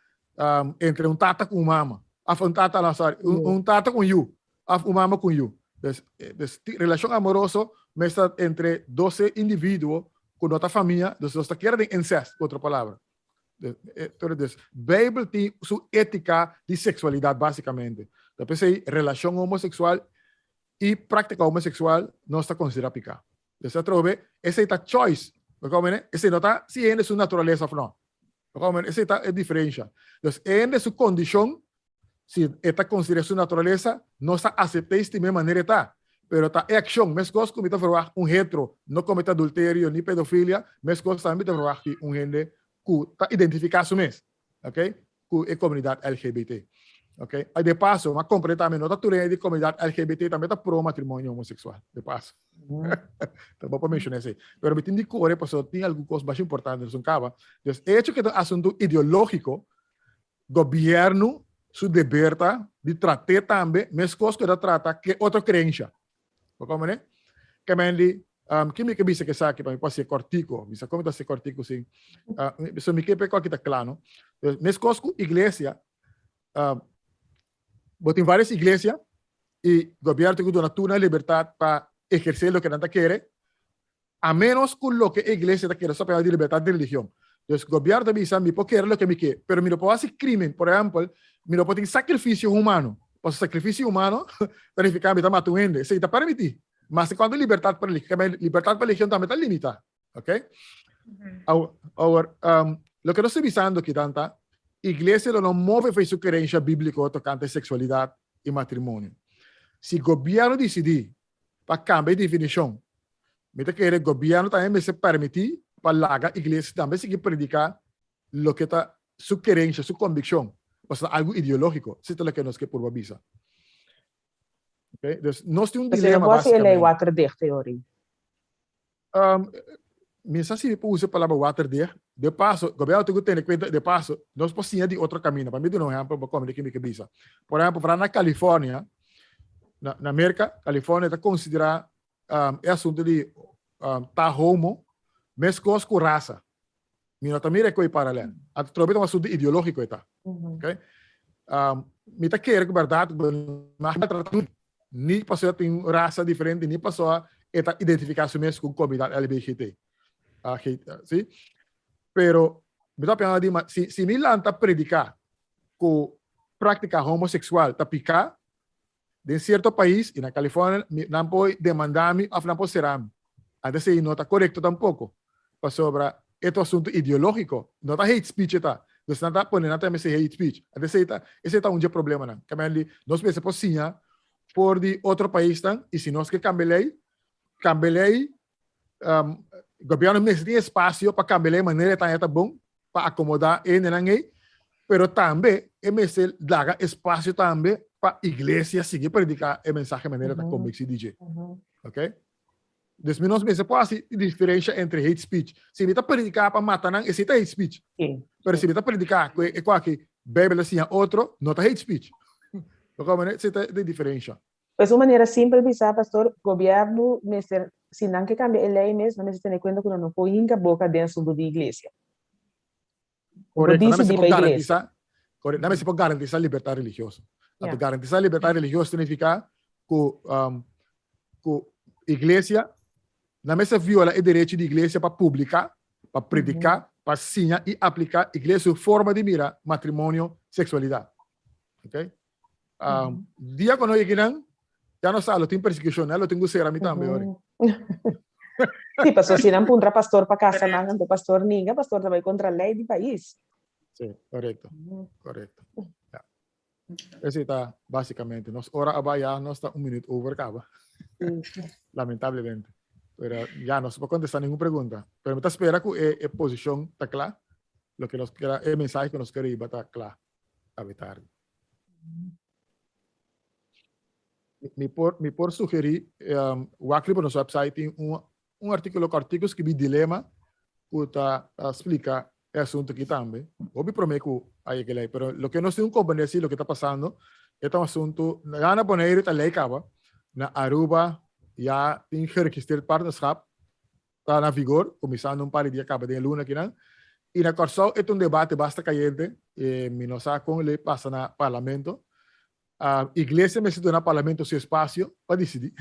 Entre un tata ku un mama, of un tata, no, sorry, un tata ku un yu, of un mama ku un yu. Dus, dus relashon amoroso mester ta entre dos individuo ku no ta famia, dus nos ta kere den incest, ku otro palabra. Dus, Beibel tin su étika di seksualidat básikamente. Ta p'esei relashon homoseksual i práktika homoseksual nos ta konsiderá piká. Dus atrobe, esei ta choice. Bo komprende? Esei no ta si hende su naturalesa of no. Bo komprende? Esei ta e diferensha. Dus e hende su kondishon, si e ta konsiderá su naturalesa, nos ta asept'é i stim'é manera e ta. Pero ta e akshon, meskos ku mi ta verwagt un hetero no komete adulterio ni pedofilia, meskos tambe mi ta verwagt di un hende ku ta identifiká su mes, ok, ku e komunidat LGBT. Ok, i de paso, m'a komprendé tambe no ta tur hende di komunidat LGBT tambe ta pro matrimonio homoseksual, de paso. Ta bo pa menshoná esei. Pero mi tin di kore pasobra tin algun kos masha importante nos un kaba. Dus e hecho ku ta un asuntu ideológiko, gobièrnu su deber ta di trat'é tambe meskos ku e ta trata ke otro krensha. Bo komprendé? Ke men di, ki mi ke bisa ku esaki pa mi por hasié kòrtiku? Mi sa kon mi ta hasié kòrtiku sin. So mi ke pa e kòki ta kla, no? Meskos ku iglesia, bo tin vários iglesia i gobièrnu tin ku duna tur nan libertat pa ehersé loke nan ta kere, A menos ku loke e iglesia ta kere, sa di libertat di religion. Dus gobièrnu ta bisa, mi por kere loke mi ke, pero mi no por hasi krimen. Por ehèmpel, mi no por tin sakrifisio humano. Pasobra sakrifisio humano ta nifiká mi ta mata un hende. Esei ta permití. Mas en kuantu libertat pa religion, libertat pa religion tambe ta limitá. Oké? Awor, loke nos ta bisando aki dan ta, iglesia lo no move for su kerensha bíbliko tokante seksualidat i matrimonio. Si gobièrnu disidí pa kambia e definishon. Mi ta kere gobièrnu tambe mester permití pa laga iglesia tambe sigui prediká loke ta su kerensha, su konvikshon, pasobra ta algu ideológiko, si ta loke nos ke purba bisa. Okay? Dus nos tin un dilema básikamente. Pero no por hasi e lei waterdicht teorie. Mi sa si mi por usa e palabra waterdicht. De paso, gobièrnu tin ku tene kuenta, de paso, nos por siña di otro kaminda. Pa mi duna un ehèmpel pa komprende ke mi ke bisa. Por ehèmpel, for na California, na Merka, California ta konsiderá e asuntu di ta homo meskos ku rasa. Mi no ta mira e koi paralel. Anto trobe ta un asuntu ideológiko e ta. Okay? Mi ta kere ku bèrdat ku bo no maltratá ni pasobra tin un rasa diferente ni pasobra e ta identifiká su mes ku komunidat LBGT. Si? Pero mi ta pensa di si si mi lanta prediká ku práktika homoseksual ta piká, Den cierto pais, y na California, nan por demanda mi of nan por cera mi. Antes esey no ta corecto tampoco, pasobra e ta un asunto ideologico, no ta hate speech e ta. Dus nan ta pone nan tambe esey hate speech. Antes esey ta, esey ta un dje problemanan. Caminda di nos mester por siña for di otro paisnan y si nos ke cambia ley, cambia ley, gobierno mester tin espacio pa cambia ley manera e ta haña ta bon, pa acomoda e hendenan ei, pero tambe e mester laga espacio tambe pa iglesia sigui predica e mensahe manera ta convenci di dje. Ok? Dus mi nos mester por haci diferencia entre hate speech. Si mi ta predica pa mata nan, esey ta hate speech. Pero si mi ta predica cu e cuaki Bijbel ta siña otro, no ta hate speech. Lo como esey ta e diferencia. Pues un manera simpel bisa, pastor, gobierno mester, si nan ke cambia e ley mes, nan mester tene cuenta cu nan no por hinca boca den asunto di iglesia. Correcto, nan mester por garantisa, correcto, nan mester por garantisa libertad religioso. Anto garantisa libertad religioso significa cu, um, cu iglesia, nan mester viola e derecho di iglesia pa publica, pa predica, pa siña y aplica iglesia su forma di mira matrimonio, sexualidad. Okay? Um, dia ku no yega nan, ya no sa, lo tin persekushon, lo tin ku sera mi tambe, ori. Sí, pastor, si nan puntra pastor pa casa nan, anto pastor ninga, pastor ta bai kontra lei di pais. Sí, korekto, korekto. Ja. Ese ta básicamente. Nos ora a bai ya, nos ta un minuut over kaba. Lamentablemente. Pero ya no se puede contestar ninguna pregunta. Pero me ta espera ku e, e posishon ta kla. Lo que nos quiera, e mensaje que nos quiere iba ta kla. Awe tardi. Mi por, mi por sugerí, um, wak riba nos website tin un, un artículo cortico skibi dilema ku ta uh, splika e asunto aki tambe. Hopi promé ku a yega lei, pero loke nos tin un comprende si loke ta pasando, e ta un asunto, ya na Boneiru ta lei kaba, na Aruba ya tin geregistreerd partnerschap, ta na vigor, kuminsando un par di dia kaba den e luna akinan. I na Kòrsou e ta un debate basta kayente, e mi no sa kon lo pasa na parlamento. Iglesia mester duna parlamento su espasio pa disidí.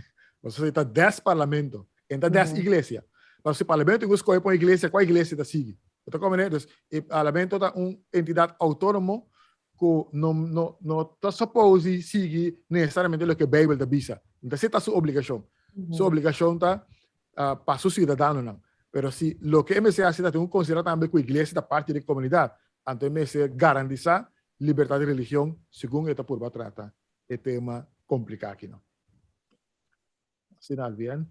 Pasobra e ta des parlamento, e no ta des iglesia. Pasobra si parlamento tin ku skohe pa un iglesia, kua iglesia ta sigui? Bo ta komprende? Dus e parlamento ta un entidat outónomo ku no no no ta suppose di sigui nesesariamente loke Beibel ta bisa. No ta si ta su obligashon. Su obligashon ta pa su siudadanonan. Pero si loke e mester hasi ta tin ku konsiderá tambe ku iglesia ta parti di e komunidat, anto e mester garantisá libertat di religion segun e ta purba trata e tema kompliká aki no. Asina Alvien.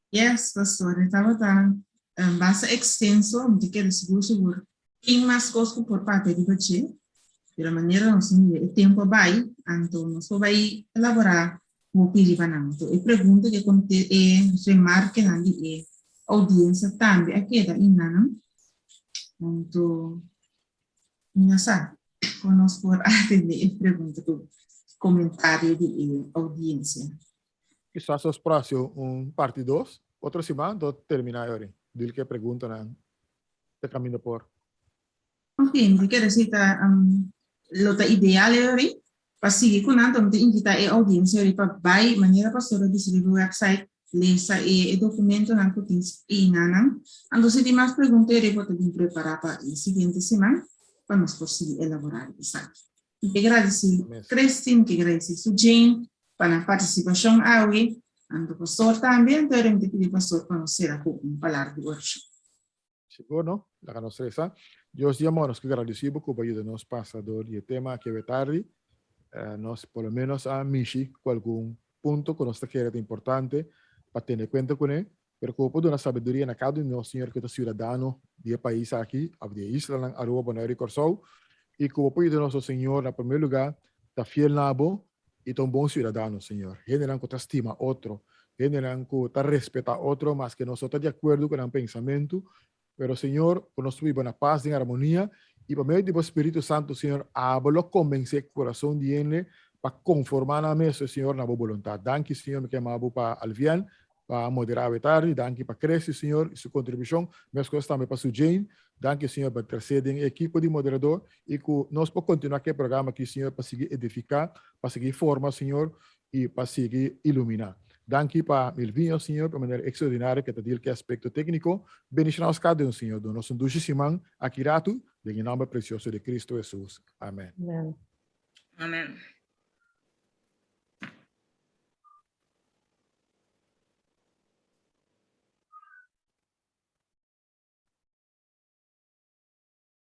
Yes, pastor, e tabata basta extenso, mi ta kere sigur sigur tin mas kos ku por papia riba dje, pero manera nos mira e tempu a bai, anto nos por bai elaborá hopi riba nan. Anto e pregunta ku e e remarkenan di e oudiensia tambe a keda innanan, anto mi no sa kon nos por atendé e pregunta ku komentario di e oudiensia. Kisas nos por hasi un parti dos otro siman, anto terminá e ori. Dil ku e preguntanan ta kaminda por. Ok, mi ta kere si ta lo ta ideal e ori pa sigui ku nan, mi ta invitá e oudiensia ori pa bai manera pastor a bisa riba e website lesa e dokumentonan ku tin einanan. Anto si tin mas pregunta ori bo ta bin prepará pa e siguiente siman pa nos por sigui elaborá riba esaki. Mi ke gradisí Christine, mi ke gradisí su Jane pa nan partisipashon awe, anto pastor tambe, anto ora mi ta pidi pastor pa nos sera ku un palabra di orashon. Sigur no, laga nos resa. Dios di amor, nos ke gradisí bo ku bo a yuda nos pasa dor di e tema aki awe tardi. Nos por lo menos a mishi ku algun punto ku nos ta kere ta importante. pa tene kuenta kuné, pero ku bo por duna sabiduria na kada un di nos, Señor, ku ta siudadano di e pais aki, òf di e islanan Aruba, Boneiru i Kòrsou, i ku bo por yuda nos, o Señor, na promé lugá, ta fiel na bo i ta un bon siudadano, Señor. Hendenan ku ta stima otro, hendenan ku ta respetá otro maske nos no ta di akuerdo ku nan pensamentu, pero Señor, ku nos por biba na pas, den armonia, i pa medio di bo Spiritu Santu, Señor, abo lo kombensé kurason di hende pa konformá nan mes, o Señor, na bo boluntat. Danki, Señor, mi ke yama bo pa Alvian, pa moderá awe tardi. Danki pa Cressy, Señor, i su kontribushon. Meskos tambe pa Su Jane. Danki, Señor, pa tresé den e ekipo di moderador i ku nos por kontinuá ku e programa aki, Señor, pa sigui edifiká, pa sigui forma, Señor, i pa sigui iluminá. Danki pa Milvinho, Señor, pa e manera ekstraordinario ku e ta deal ku e aspekto tékniko. Bendishoná nos kada un, Señor. Duna nos un dushi siman aki ratu, den e nòmber presioso di Kristu Hesus. Amèn. Amèn. Amèn.